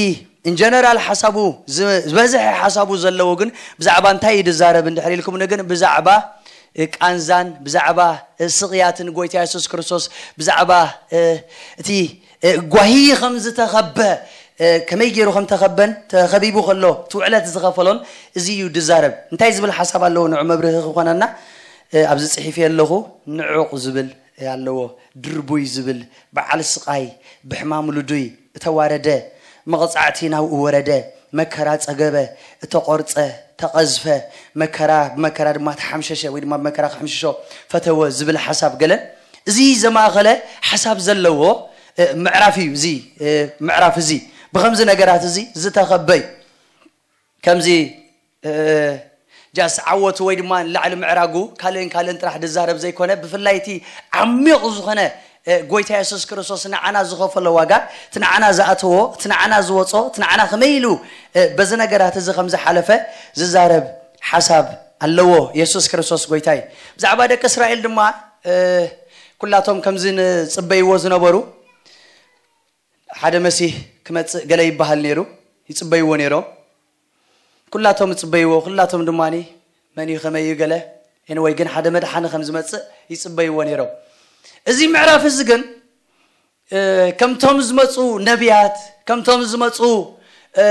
ኢንጀነራል ሓሳቡ፣ ዝ-፣ ዝበዝሐ ሓሳቡ ዘለዎ ግን ብዛዕባ እንታይ እዩ ዝዛረብ እንድሕር ኢልኩምኒ ግን ብዛዕባ፣ እ፣ ቃንዛን፣ ብዛዕባ፣ እ፣ ስቕያትን ጎይታ የሱስ ክርስቶስ፣ ብዛዕባ፣ እ፣ እቲ፣ እ፣ ጓሂ ከም ዝተኸበ፣ እ፣ ከመይ ገይሩ ከም ተኸበን ተኸቢቡ ከሎ እቲ ውዕለት ዝኸፈሎን እዚ እዩ ዝዛረብ። እንታይ ዝብል ሓሳብ ኣለዎ ንዑ መብርሂ ክኾነና፣ እ፣ ኣብዚ ጽሒፈ ኣለኹ፣ ንዑቕ ዝብል ኣለዎ፣ ድርቡይ ዝብል፣ በዓል ስቓይ፣ ብሕማም ልዱይ፣ እተዋረደ፣ መቕጻዕቲ ናብኡ ወረደ፣ መከራ ጸገበ፣ እተቖርጸ፣ ተቐዝፈ፣ መከራ፣ ብመከራ ድማ ተሓምሸሸ ወይ ድማ ብመከራ ክሕምሽሾ ፈተወ ዝብል ሓሳብ ገለ፣ እዚ ዘማእኸለ ሓሳብ ዘለዎ፣ እ፣ ምዕራፍ እዩ። እዚ፣ እ፣ ምዕራፍ እዚ ብኸምዚ ነገራት እዚ ዝተኸበ እዩ። ከምዚ፣ እ፣ ጃስ ዓወቱ ወይ ድማ ንላዕሊ ምዕራጉ ካልእን ካልእን ጥራሕ ዝዛረብ ዘይኮነ፣ ብፍላይ እቲ ዓሚቕ ዝኾነ፣ እ፣ ጎይታ የሱስ ክርስቶስ ንዓና ዝኸፈሎ ዋጋ፣ እቲ ንዓና ዝኣተዎ፣ እቲ ንዓና ዝወጾ፣ እቲ ንዓና ከመይ ኢሉ፣ እ፣ በዚ ነገራት እዚ ከም ዝሓለፈ ዝዛረብ ሓሳብ ኣለዎ። የሱስ ክርስቶስ ጎይታ እዩ። ብዛዕባ ደቂ እስራኤል ድማ፣ እ፣ ኩላቶም ከምዚ ንጽበይዎ ዝነበሩ፣ ሓደ መሲህ ክመጽእ ገለ ይበሃል ነይሩ፣ ይጽበይዎ ነይሮም። ኩላቶም ይጽበይዎ፣ ኩላቶም ድማ መን እዩ፣ ከመይ እዩ፣ ገለ፣ ኤንወይ ግን ሓደ መድሓኒ ከም ዝመጽእ ይጽበይዎ ነይሮም። እዚ ምዕራፍ እዚ ግን፣ እ፣ ከምቶም ዝመጹ ነቢያት፣ ከምቶም ዝመጹ፣ እ፣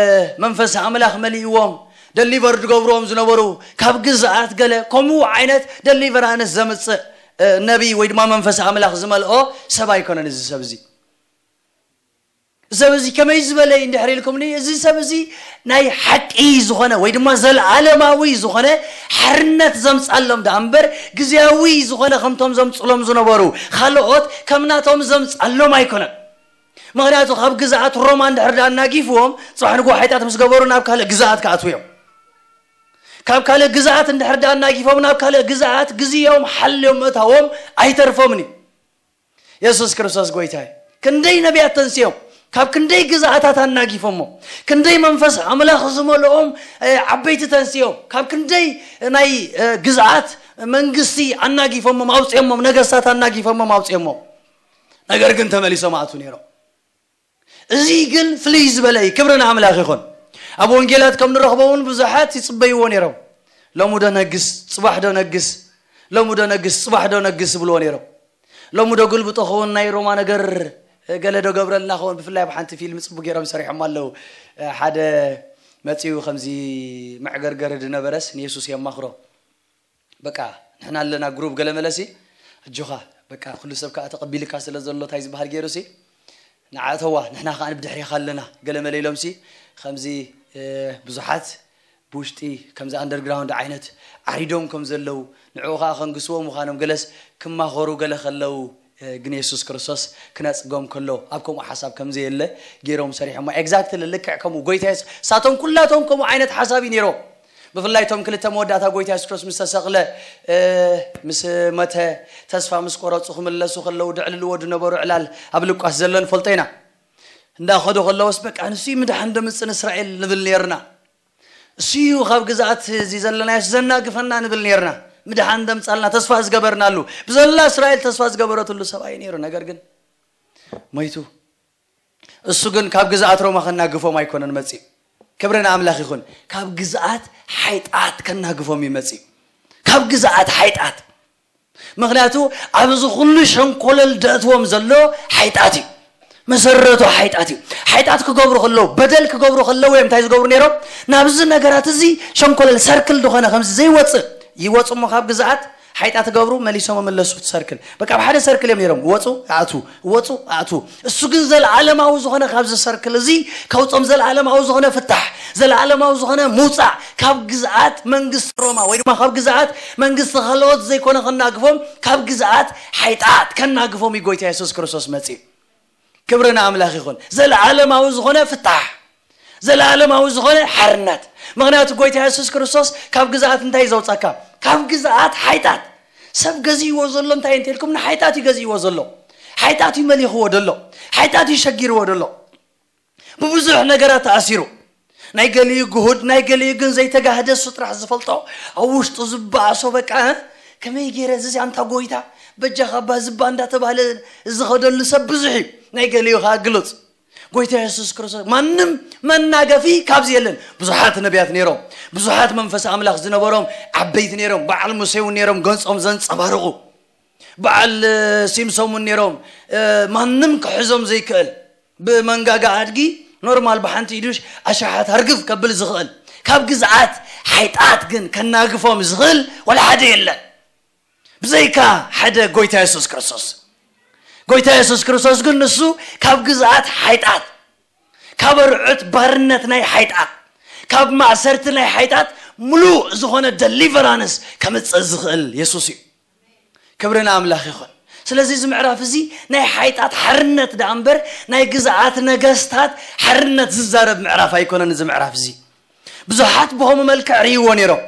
መንፈስ ኣምላኽ መሊእዎም፣ ደሊቨር ዝገብርዎም ዝነበሩ፣ ካብ ግዝኣት ገለ፣ ከምኡ ዓይነት ደሊቨራንስ ዘምጽእ፣ እ፣ ነቢይ ወይ ድማ መንፈስ ኣምላኽ ዝመልኦ ሰብ ኣይኮነን እዚ ሰብ እዚ። እዚ ሰብ እዚ ከመይ ዝበለ እዩ እንድሕር ኢልኩምኒ፣ እዚ ሰብ እዚ ናይ ሓቂ ዝኾነ ወይ ድማ ዘለኣለማዊ ዝኾነ ሓርነት ዘምጻሎም ደኣ እምበር፣ ግዝያዊ ዝኾነ ከምቶም ዘምጽሎም ዝነበሩ ካልኦት ከም ናቶም ዘምጻሎም ኣይኮነን። ምኽንያቱ ካብ ግዝኣት ሮማ እንድሕር ደኣ ኣናጊፍዎም፣ ጽባሕ ንግሆ ሓጢኣት ምስ ገበሩ ናብ ካልእ ግዝኣት ክኣትዉ እዮም። ካብ ካልእ ግዝኣት እንድሕር ደኣ ኣናጊፎም ናብ ካልእ ግዝኣት ግዜኦም ሓልዮም ምእታዎም ኣይተርፎምን እዩ። የሱስ ክርስቶስ ጎይታ እዩ። ክንደይ ነቢያት ተንስዮም፣ ካብ ክንደይ ግዝኣታት ኣናጊፎሞ፣ ክንደይ መንፈስ ኣምላኽ ዝመልኦም እ፣ ዓበይቲ ተንስዮም፣ ካብ ክንደይ ናይ እ፣ ግዝኣት መንግስቲ ኣናጊፎሞም ኣውፅኦሞም፣ ነገስታት ኣናጊፎሞም ኣውፅኦሞም። ነገር ግን ተመሊሶም ኣቱ ነይሮም። እዚ ግን ፍልይ ዝበለ እዩ። ክብሪ ንኣምላኽ ይኹን። ኣብ ወንጌላት ከም ንረኽቦ እውን ብዙሓት ይጽበይዎ ነይሮም። ሎሚ ዶ ነግስ፣ ጽባሕ ዶ ነግስ፣ ሎሚ ዶ ነግስ፣ ጽባሕ ዶ ነግስ ይብልዎ ነይሮም። ሎሚ ዶ ግልብጦ ክኸውን ናይ ሮማ ነገር ገለ ዶ ገብረልና ክኸውን። ብፍላይ ኣብ ሓንቲ ፊልም ጽቡቅ ገይሮም ሰሪሖም ኣለዉ። ሓደ መጺኡ ከምዚ መዕገርገር ዝነበረስ ንየሱስ የማኽሮ። በቃ ንሕና ኣለና ግሩብ ገለ መለሲ ኣጆኻ በቃ ኩሉ ሰብ ከዓ ተቐቢልካ ስለ ዘሎ እንታይ ዝበሃል ገይሩ ሲ ንዓእተዋ ንሕና ከዓ ብድሕሪኻ ኣለና ገለ መለ ኢሎም ሲ ከምዚ እ፣ ብዙሓት ብውሽጢ ከምዚ ኣንደርግራውንድ ዓይነት ዓሪዶም ከም ዘለዉ ንዕኡ ከዓ ከንግስዎ ምዃኖም ገለስ ክማኸሩ ገለ ከለዉ እ፣ ግን የሱስ ክርስቶስ ክነፅጎም ከሎ ኣብ ከምኡ ሓሳብ ከም ዘየለ ገይሮም ሰሪሖሞ። ኤግዛክትሊ ልክዕ ከምኡ ጎይታ የሱስ ሳቶም ኩላቶም ከምኡ ዓይነት ሓሳብ እዩ ነይሮም። ብፍላይ እቶም ክልተ መወዳእታ ጎይታ የሱስ ክርስቶስ ምስ ተሰቕለ እ፣ ምስ መተ ተስፋ ምስ ቆረፁ ክምለሱ ከለዉ ድዕልልዎ ዝነበሩ ዕላል ኣብ ልቋስ ዘሎ ንፈልጦ ኢና። እንዳኸዱ ከለውስ በቃ ንሱ ምድሓን ደምፅን እስራኤል ንብል ነርና። እሱ እዩ ካብ ግዝኣት እዚ ዘለናዮስ ዘናግፈና ንብል ነርና። ምድሓን ደምፃልና ተስፋ ዝገበርናሉ ብዘላ እስራኤል ተስፋ ዝገበረትሉ ሰብኣይ ነይሩ። ነገር ግን ሞይቱ። እሱ ግን ካብ ግዝኣት ሮማ ከናግፎም ኣይኮነን መፂኡ። ክብሪ ንኣምላኽ ይኹን። ካብ ግዝኣት ሓይጣት ከናግፎም እዩ መፂኡ። ካብ ግዝኣት ሓይጣት። ምኽንያቱ ኣብዚ ኩሉ ሸንኮለል ደእትዎም ዘሎ ሓይጣት እዩ። መሰረቱ ሓይጣት እዩ። ሓይጣት ክገብሩ ከለዉ በደል ክገብሩ ከለዉ እዮም እንታይ ዝገብሩ ነይሮም? ናብዚ ነገራት እዚ ሸንኮለል ሰርክል ዝኾነ ከምዚ ዘይወፅእ ይወፁ እሞ ካብ ግዝኣት ሓይጣት ክገብሩ መሊሶም መመለሱ እቲ ሰርክል በቃ ኣብ ሓደ ሰርክል እዮም ነይሮም። ወፁ ኣእቱ፣ ወፁ ኣእቱ። እሱ ግን ዘለዓለማዊ ዝኾነ ካብዚ ሰርክል እዚ ከውፆም ዘለዓለማዊ ዝኾነ ፍታሕ ዘለዓለማዊ ዝኾነ ምውፃእ ካብ ግዝኣት መንግስቲ ሮማ ወይ ድማ ካብ ግዝኣት መንግስቲ ካልኦት ዘይኮነ ከናግፎም ካብ ግዝኣት ሓይጣት ከናግፎም እዩ ጎይታ የሱስ ክርስቶስ መፂኡ። ክብሪ ንኣምላኽ ይኹን። ዘለዓለማዊ ዝኾነ ፍታሕ ዘለዓለማዊ ዝኾነ ሓርነት። ምኽንያቱ ጎይታ የሱስ ክርስቶስ ካብ ግዝኣት እንታይ እዩ ዘውፃካ? ካብ ግዝኣት ሓይጣት። ሰብ ገዚእዎ ዘሎ እንታይ እንተልኩም ንሓይጣት እዩ ገዚእዎ ዘሎ። ሓይጣት እዩ መሊኽዎ ደሎ። ሓይጣት እዩ ሸጊርዎ ደሎ። ብብዙሕ ነገራት ተኣሲሩ ናይ ገሊኡ ግሁድ ናይ ገሊኡ ግን ዘይተጋህደ እሱ ጥራሕ ዝፈልጦ ኣብ ውሽጡ ዝበኣሶ በቃ እ? ከመይ ገይረ እዚ ኣንታ ጎይታ በጃኻ ባ ዝባ እንዳተባህለ ዝኸደሉ ሰብ ብዙሕ እዩ። ናይ ገሊኡ ከዓ ግሉፅ ጎይታ የሱስ ክርስቶስ ማንም መናገፊ ካብዚ የለን። ብዙሓት ነቢያት ነይሮም፣ ብዙሓት መንፈስ ኣምላኽ ዝነበሮም ዓበይቲ ነይሮም። በዓል ሙሴ እውን ነይሮም ገንፆም ዘንፀባርቑ በዓል ሲምሶም እውን ነይሮም። ማንም ክሕዞም ዘይክእል ብመንጋጋ ኣድጊ ኖርማል ብሓንቲ ኢዱሽ ኣሻሓት ሃርግፍ ከብል ዝኽእል ካብ ግዝኣት ሓይጣት ግን ከናግፎም ዝኽእል ወላ ሓደ የለን ብዘይካ ሓደ ጎይታ የሱስ ክርስቶስ። ጎይታ የሱስ ክርስቶስ ግን ንሱ ካብ ግዝኣት ሓይጣት ካብ ኣርዑት ባርነት ናይ ሓይጣት ካብ ማእሰርቲ ናይ ሓይጣት ሙሉእ ዝኾነ ደሊቨራንስ ከምፅእ ዝኽእል የሱስ እዩ። ክብሪ ንኣምላኽ ይኹን። ስለዚ እዚ ምዕራፍ እዚ ናይ ሓይጣት ሓርነት ደኣ እምበር ናይ ግዝኣት ነገስታት ሓርነት ዝዛረብ ምዕራፍ ኣይኮነን። እዚ ምዕራፍ እዚ ብዙሓት ብኸምኡ መልክዕ ርእይዎ ነይሮም።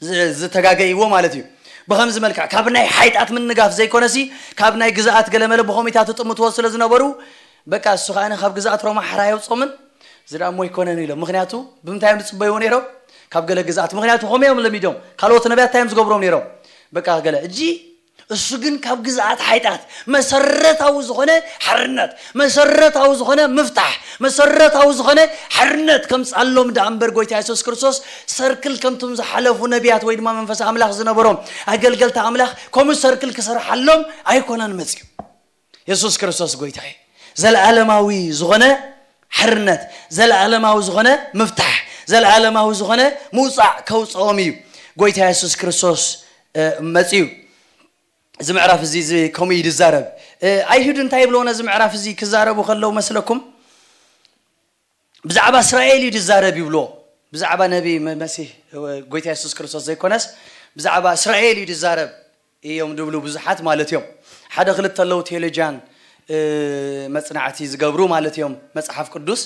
ዝ- ዝተጋገይዎ ማለት እዩ። ብኸምዚ መልክዕ ካብ ናይ ሓይጣት ምንጋፍ ዘይኮነሲ ካብ ናይ ግዝኣት ገለመለ ብኸምኢታት ትጥምትዎ ስለ ዝነበሩ በቃ እሱ ከዓ ካብ ግዝኣት ሮማ ሓራ የውፆምን ዝዳሞ ኣይኮነን ኢሎም። ምክንያቱ ብምንታይ እዮም ዝፅበይዎ ነይሮም? ካብ ገለ ግዝኣት። ምክንያቱ ከምኡ እዮም ለሚዶም። ካልኦት ነቢያት እንታይ እዮም ዝገብሮም ነይሮም? በቃ ገለ እጂ እሱ ግን ካብ ግዝኣት ሓይጣት መሰረታዊ ዝኾነ ሓርነት መሰረታዊ ዝኾነ ምፍታሕ መሰረታዊ ዝኾነ ሓርነት ከምፃሎም ደኣ እምበር ጎይታ የሱስ ክርስቶስ ሰርክል ከምቶም ዝሓለፉ ነቢያት ወይ ድማ መንፈስ ኣምላኽ ዝነበሮም ኣገልገልቲ ኣምላኽ ከምኡ ሰርክል ክሰርሓሎም ኣይኮነን መፅዩ። የሱስ ክርስቶስ ጎይታ እዩ። ዘለዓለማዊ ዝኾነ ሓርነት ዘለዓለማዊ ዝኾነ ምፍታሕ ዘለዓለማዊ ዝኾነ ምውፃእ ከውፅኦም እዩ ጎይታ የሱስ ክርስቶስ እ፣ መፅዩ። እዚ ምዕራፍ እዚ እዚ ከምኡ እዩ ዝዛረብ። እ፣ ኣይሁድ እንታይ ይብልዎ ነዚ ምዕራፍ እዚ ክዛረቡ ከለዉ መስለኩም? ብዛዕባ እስራኤል እዩ ዝዛረብ ይብልዎ። ብዛዕባ ነቢ መ- መሲህ እ፣ ጎይታ የሱስ ክርስቶስ ዘይኮነስ ብዛዕባ እስራኤል እዩ ዝዛረብ እዮም ዝብሉ ብዙሓት ማለት እዮም። ሓደ ክልተ ኣለዉ ቴዎሎጂያን እ፣ መጽናዕቲ ዝገብሩ ማለት እዮም መጽሓፍ ቅዱስ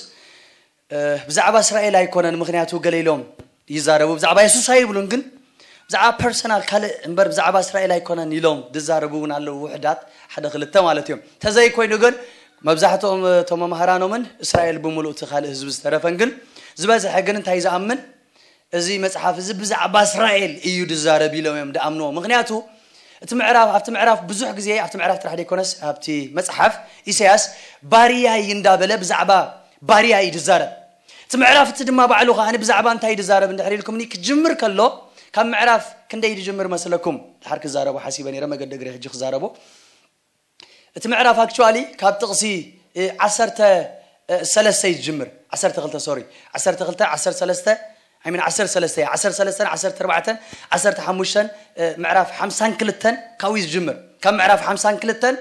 እ፣ ብዛዕባ እስራኤል ኣይኮነን። ምክንያቱ ገለ ኢሎም ይዛረቡ። ብዛዕባ የሱስ ኣይብሉን፣ ግን ብዛዕባ ፐርሰናል ካልእ እምበር ብዛዕባ እስራኤል ኣይኮነን ኢሎም ዝዛረቡ እውን ኣለዉ። ውሕዳት ሓደ ክልተ ማለት እዮም። ተዘይኮይኑ ግን መብዛሕትኦም እቶም መምህራኖምን እስራኤል ብምሉእ እቲ ካልእ ህዝቢ ዝተረፈን ግን ዝበዝሐ ግን እንታይ ዝኣምን እዚ መጽሓፍ እዚ ብዛዕባ እስራኤል እዩ ዝዛረብ ኢሎም እዮም ዝኣምንዎ። ምክንያቱ እቲ ምዕራፍ ኣብቲ ምዕራፍ ብዙሕ ግዜ ኣብቲ ምዕራፍ ጥራሕ ዘይኮነስ ኣብቲ መጽሓፍ ኢሳያስ ባርያይ እንዳበለ ብዛዕባ ባርያ እዩ ዝዛረብ። እቲ ምዕራፍ እቲ ድማ ባዕሉ ከኣ ብዛዕባ እንታይ ድዛረብ እንድሕር ኢልኩምኒ ክጅምር ከሎ ካብ ምዕራፍ ክንደይ ድጅምር መስለኩም? ድሓር ክዛረቡ ሓሲበ ነይረ መገዲ እግሪ ሕጂ ክዛረቡ። እቲ ምዕራፍ ኣክቹዋሊ ካብ ጥቕሲ ዓሰርተ ሰለስተ እዩ ዝጅምር። ዓሰርተ ክልተ ሶሪ፣ ዓሰርተ ክልተ፣ ዓሰርተ ሰለስተ፣ ኣይሚን ዓሰርተ ሰለስተ እያ። ዓሰርተ ሰለስተ፣ ዓሰርተ ኣርባዕተ፣ ዓሰርተ ሓሙሽተ፣ ምዕራፍ ሓምሳን ክልተን ካብኡ እዩ ዝጅምር። ካብ ምዕራፍ ሓምሳን ክልተን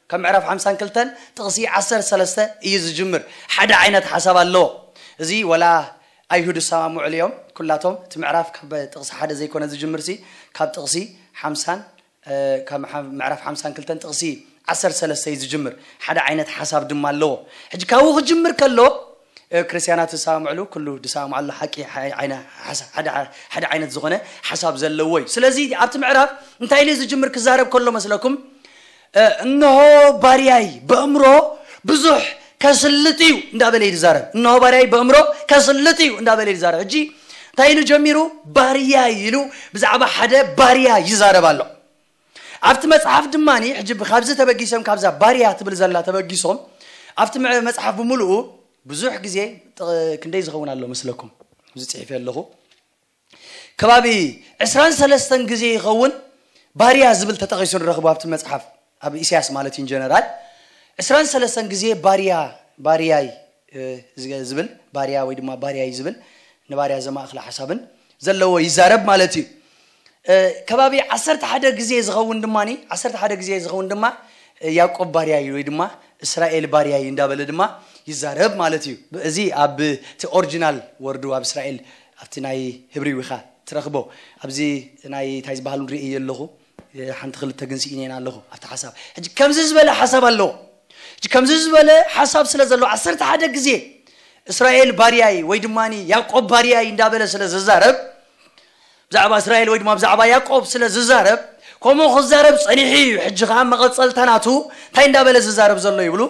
ካብ ምዕራፍ ሓምሳን ክልተን ጥቕሲ ዓሰርተ ሰለስተ እዩ ዝጅምር። ሓደ ዓይነት ሓሳብ ኣለዎ። እዚ ወላ ኣይሁድ ዝሰማምዑሉ እዮም። ኩላቶም እቲ ምዕራፍ ካብ ጥቕሲ ሓደ ዘይኮነ ዝጅምር ሲ ካብ ጥቕሲ ሓምሳን ካብ ምዕራፍ ሓምሳን ክልተን ጥቕሲ ዓሰርተ ሰለስተ እዩ ዝጅምር። ሓደ ዓይነት ሓሳብ ድማ ኣለዎ። ሕጂ ካብኡ ክጅምር ከሎ ክርስቲያናት ዝሰማምዕሉ ኩሉ ዝሰማምዓሉ ሓቂ ሓደ ዓይነት ዝኾነ ሓሳብ ዘለዎ እዩ። ስለዚ ኣብቲ ምዕራፍ እንታይ ኢሉ ዝጅምር ክዛረብ ከሎ መስለኩም? እንሆ ባርያይ በእምሮ ብዙሕ ከስልጥ እዩ እንዳበለ እዩ ዝዛረብ። እንሆ ባርያይ በእምሮ ከስልጥ እዩ እንዳበለ እዩ ዝዛረብ። ሕጂ እንታይ ኢሉ ጀሚሩ? ባርያይ ኢሉ ብዛዕባ ሓደ ባርያ ይዛረብ ኣሎ። ኣብቲ መጽሓፍ ድማ ሕጂ ካብዚ ተበጊሶም ካብዛ ባርያ ትብል ዘላ ተበጊሶም ኣብቲ መ- መጽሓፍ ብምሉኡ ብዙሕ ግዜ ጥ- ክንደይ ዝኸውን ኣሎ መስለኩም? ኣብዚ ጽሒፈ ኣለኹ። ከባቢ ዕስራን ሰለስተን ግዜ ይኸውን ባርያ ዝብል ተጠቒሱ ንረኽቦ ኣብቲ መጽሓፍ ኣብ ኢሳያስ ማለት ኢን ጀነራል ዕስራን ሰለስተን ግዜ ባርያ ባርያይ ዝብል ባርያ ወይ ድማ ባርያይ ዝብል ንባርያ ዘማእኽለ ሓሳብን ዘለዎ ይዛረብ ማለት እዩ። ከባቢ ዓሰርተ ሓደ ግዜ ዝኸውን ድማ ዓሰርተ ሓደ ግዜ ዝኸውን ድማ ያዕቆብ ባርያይ ወይ ድማ እስራኤል ባርያይ እንዳበለ ድማ ይዛረብ ማለት እዩ። እዚ ኣብ እቲ ኦሪጂናል ወርዱ ኣብ እስራኤል ኣብቲ ናይ ህብሪው ኢኻ ትረኽቦ። ኣብዚ ናይ እንታይ ዝበሃል ንርኢ ኣለኹ ሓንቲ ክልተ ግን ስኢኔና ኣለኹ ኣብቲ ሓሳብ። ሕጂ ከምዚ ዝበለ ሓሳብ ኣለዎ። ሕጂ ከምዚ ዝበለ ሓሳብ ስለ ዘለዎ ዓሰርተ ሓደ ግዜ እስራኤል ባርያይ ወይ ድማ ያዕቆብ ባርያይ እንዳበለ ስለ ዝዛረብ ብዛዕባ እስራኤል ወይ ድማ ብዛዕባ ያዕቆብ ስለ ዝዛረብ ከምኡ ክዛረብ ጸኒሑ እዩ። ሕጂ ከዓ መቐጸልታ ናቱ እንታይ እንዳበለ ዝዛረብ ዘሎ ይብሉ?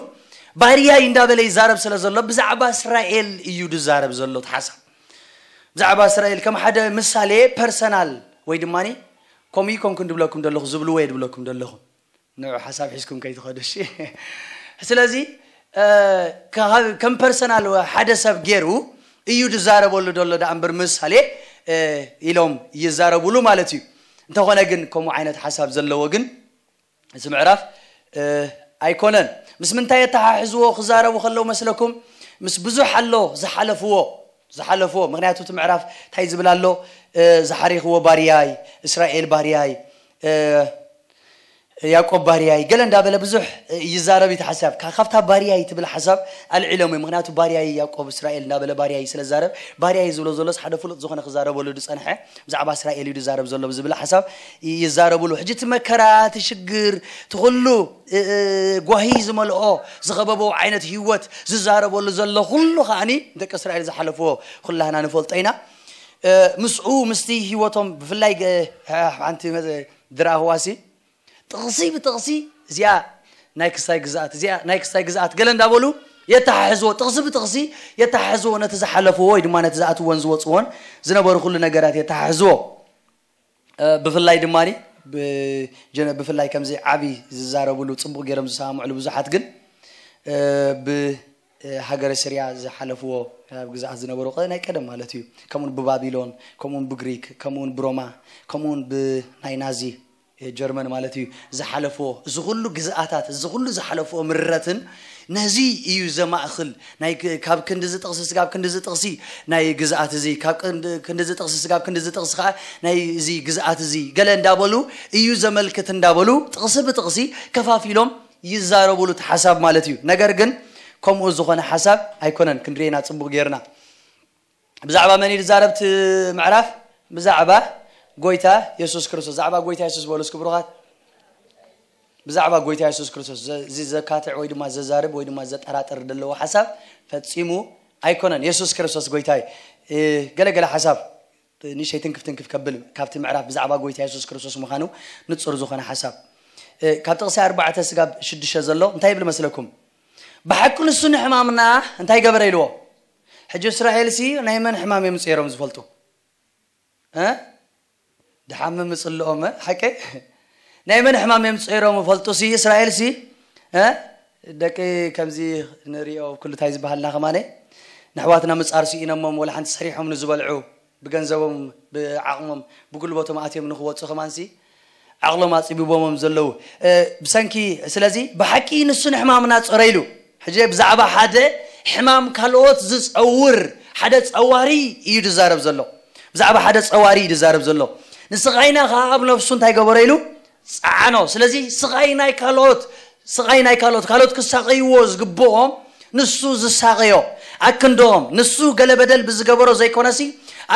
ባርያይ እንዳበለ ይዛረብ ስለ ዘሎ ብዛዕባ እስራኤል እዩ ዝዛረብ ዘሎ። እቲ ሓሳብ ብዛዕባ እስራኤል ከም ሓደ ምሳሌ ፐርሰናል ወይ ድማ ከምኡ ይኮንኩ እንድብለኩም ዘለኹ ዝብልዎ እየ ድብለኩም ዘለኹ ንዑ ሓሳብ ሒዝኩም ከይትኸዱ እሺ። ስለዚ ከም ፐርሰናል ሓደ ሰብ ገይሩ እዩ ዝዛረበሉ ዘሎ ደኣ እምበር ምሳሌ ኢሎም ይዛረቡሉ ማለት እዩ። እንተኾነ ግን ከምኡ ዓይነት ሓሳብ ዘለዎ ግን እዚ ምዕራፍ ኣይኮነን። ምስ ምንታይ የተሓሕዝዎ ክዛረቡ ከለዉ መስለኩም? ምስ ብዙሕ ኣሎ ዝሓለፍዎ ዝሓለፍዎ ምክንያቱ እቲ ምዕራፍ እንታይ ዝብል ኣሎ? ዝሓሪኽዎ ባርያይ እስራኤል ባርያይ ያዕቆብ ባርያይ ገለ እንዳበለ ብዙሕ ይዛረብ እዩ። እቲ ሓሳብ ካብታ ባርያይ ትብል ሓሳብ ኣልዒሎም እዩ። ምክንያቱ ባርያይ ያዕቆብ እስራኤል እንዳበለ ባርያይ ስለ ዝዛረብ ባርያይ ዝብሎ ዘሎስ ሓደ ፍሉጥ ዝኾነ ክዛረበሉ ዝፀንሐ ብዛዕባ እስራኤል እዩ ዝዛረብ ዘሎ ብዝብል ሓሳብ ይዛረብሉ። ሕጂ እቲ መከራ እቲ ሽግር እቲ ኩሉ ጓሂ ዝመልኦ ዝኸበቦ ዓይነት ህይወት ዝዛረበሉ ዘሎ ኩሉ ከዓኒ ደቂ እስራኤል ዝሓለፍዎ ኩላህና ንፈልጦ ኢና። ምስኡ ምስቲ ህይወቶም ብፍላይ ሓንቲ ዝረኣኽዋሲ ጥቕሲ ብጥቕሲ እዚኣ ናይ ክስታይ ግዝኣት እዚኣ ናይ ክስታይ ግዝኣት ገለ እንዳበሉ የተሓሕዝዎ ጥቕሲ ብጥቕሲ የተሓሕዝዎ ነቲ ዝሓለፍዎ ወይ ድማ ነቲ ዝኣትዎን ዝወፅዎን ዝነበሩ ኩሉ ነገራት የተሓሕዝዎ። ብፍላይ ድማ ብፍላይ ከምዚ ዓብዪ ዝዛረብሉ ፅቡቕ ገይሮም ዝሰማምዕሉ ብዙሓት ግን ብሃገረ ስርያ ዝሓለፍዎ ኣብ ግዝኣት ዝነበሩ ናይ ቀደም ማለት እዩ። ከምኡውን ብባቢሎን ከምኡውን ብግሪክ ከምኡውን ብሮማ ከምኡውን ብናይ ናዚ ጀርመን ማለት እዩ ዝሓለፍዎ እዚ ኩሉ ግዝኣታት እዚ ኩሉ ዝሓለፍዎ ምረትን ነዚ እዩ ዘማእኽል። ናይ ካብ ክንዲ ዝጥቕሲ ስጋብ ክንዲ ዝጥቕሲ ናይ ግዝኣት እዚ ካብ ክንዲ ዝጥቕሲ ስጋብ ክንዲ ዝጥቕሲ ከዓ ናይ እዚ ግዝኣት እዚ ገለ እንዳበሉ እዩ ዘመልክት እንዳበሉ ጥቕሲ ብጥቕሲ ከፋፊሎም ይዛረቡሉ እቲ ሓሳብ ማለት እዩ። ነገር ግን ከምኡ ዝኾነ ሓሳብ ኣይኮነን። ክንድሬና ፅቡቕ ጌርና ብዛዕባ መን እዩ ዝዛረብ እቲ ምዕራፍ? ብዛዕባ ጎይታ የሱስ ክርስቶስ። ዛዕባ ጎይታ የሱስ በሉ እስኪ ብሩኻት። ብዛዕባ ጎይታ የሱስ ክርስቶስ እዚ ዘካትዕ ወይ ድማ ዘዛርብ ወይ ድማ ዘጠራጥር ዘለዎ ሓሳብ ፈጺሙ ኣይኮነን። የሱስ ክርስቶስ ጎይታ እዩ። ገለገለ ሓሳብ ንእሽተይ ትንክፍ ትንክፍ ከብል ካብቲ ምዕራፍ ብዛዕባ ጎይታ የሱስ ክርስቶስ ምዃኑ ንጹር ዝኾነ ሓሳብ። እ፣ ካብ ጥቕሲ ኣርባዕተ ስጋብ ሽዱሽተ ዘሎ እንታይ ይብል መስለኩም? ብሓቂ ንሱ ንሕማምና እንታይ ገበረ ኢልዎ። ሕጂ እስራኤልሲ ናይ መን ሕማም እዮም ጸይሮም ዝፈልጡ? እ? ድሓምም ምጽልኦም፣ እ? ሓቂ? ናይ መን ሕማም እዮም ጸይሮም ይፈልጡሲ እስራኤልሲ? እ? ደቂ ከምዚ ንሪኦ ኩሉ እንታይ ዝበሃልና ከማነ? ንሕዋትና ምጻር ስኢኖሞም ወላ ሓንቲ ሰሪሖም ንዝበልዑ ብገንዘቦም፣ ብዓቕሞም፣ ብጉልበቶም ኣትዮም ንኽወጹ ከማንሲ ዓቕሎም ኣጽቢቦሞም ዘለዉ። እ፣ ብሰንኪ፣ ስለዚ ብሓቂ ንሱ ንሕማምና ጸረ ኢሉ። ሕጂ ብዛዕባ ሓደ ሕማም ካልኦት ዝጸውር ሓደ ጸዋሪ እዩ ዝዛረብ ዘሎ። ብዛዕባ ሓደ ጸዋሪ እዩ ዝዛረብ ዘሎ። ንስቓይና ከኣ ኣብ ነፍሱ እንታይ ገበሮ ኢሉ? ጸዓኖ። ስለዚ ስቓይ ናይ ካልኦት፣ ስቓይ ናይ ካልኦት፣ ካልኦት ክሳቐይዎ ዝግብኦም ንሱ ዝሳቐዮ ኣክንዶም፣ ንሱ ገለ በደል ብዝገበሮ ዘይኮነሲ፣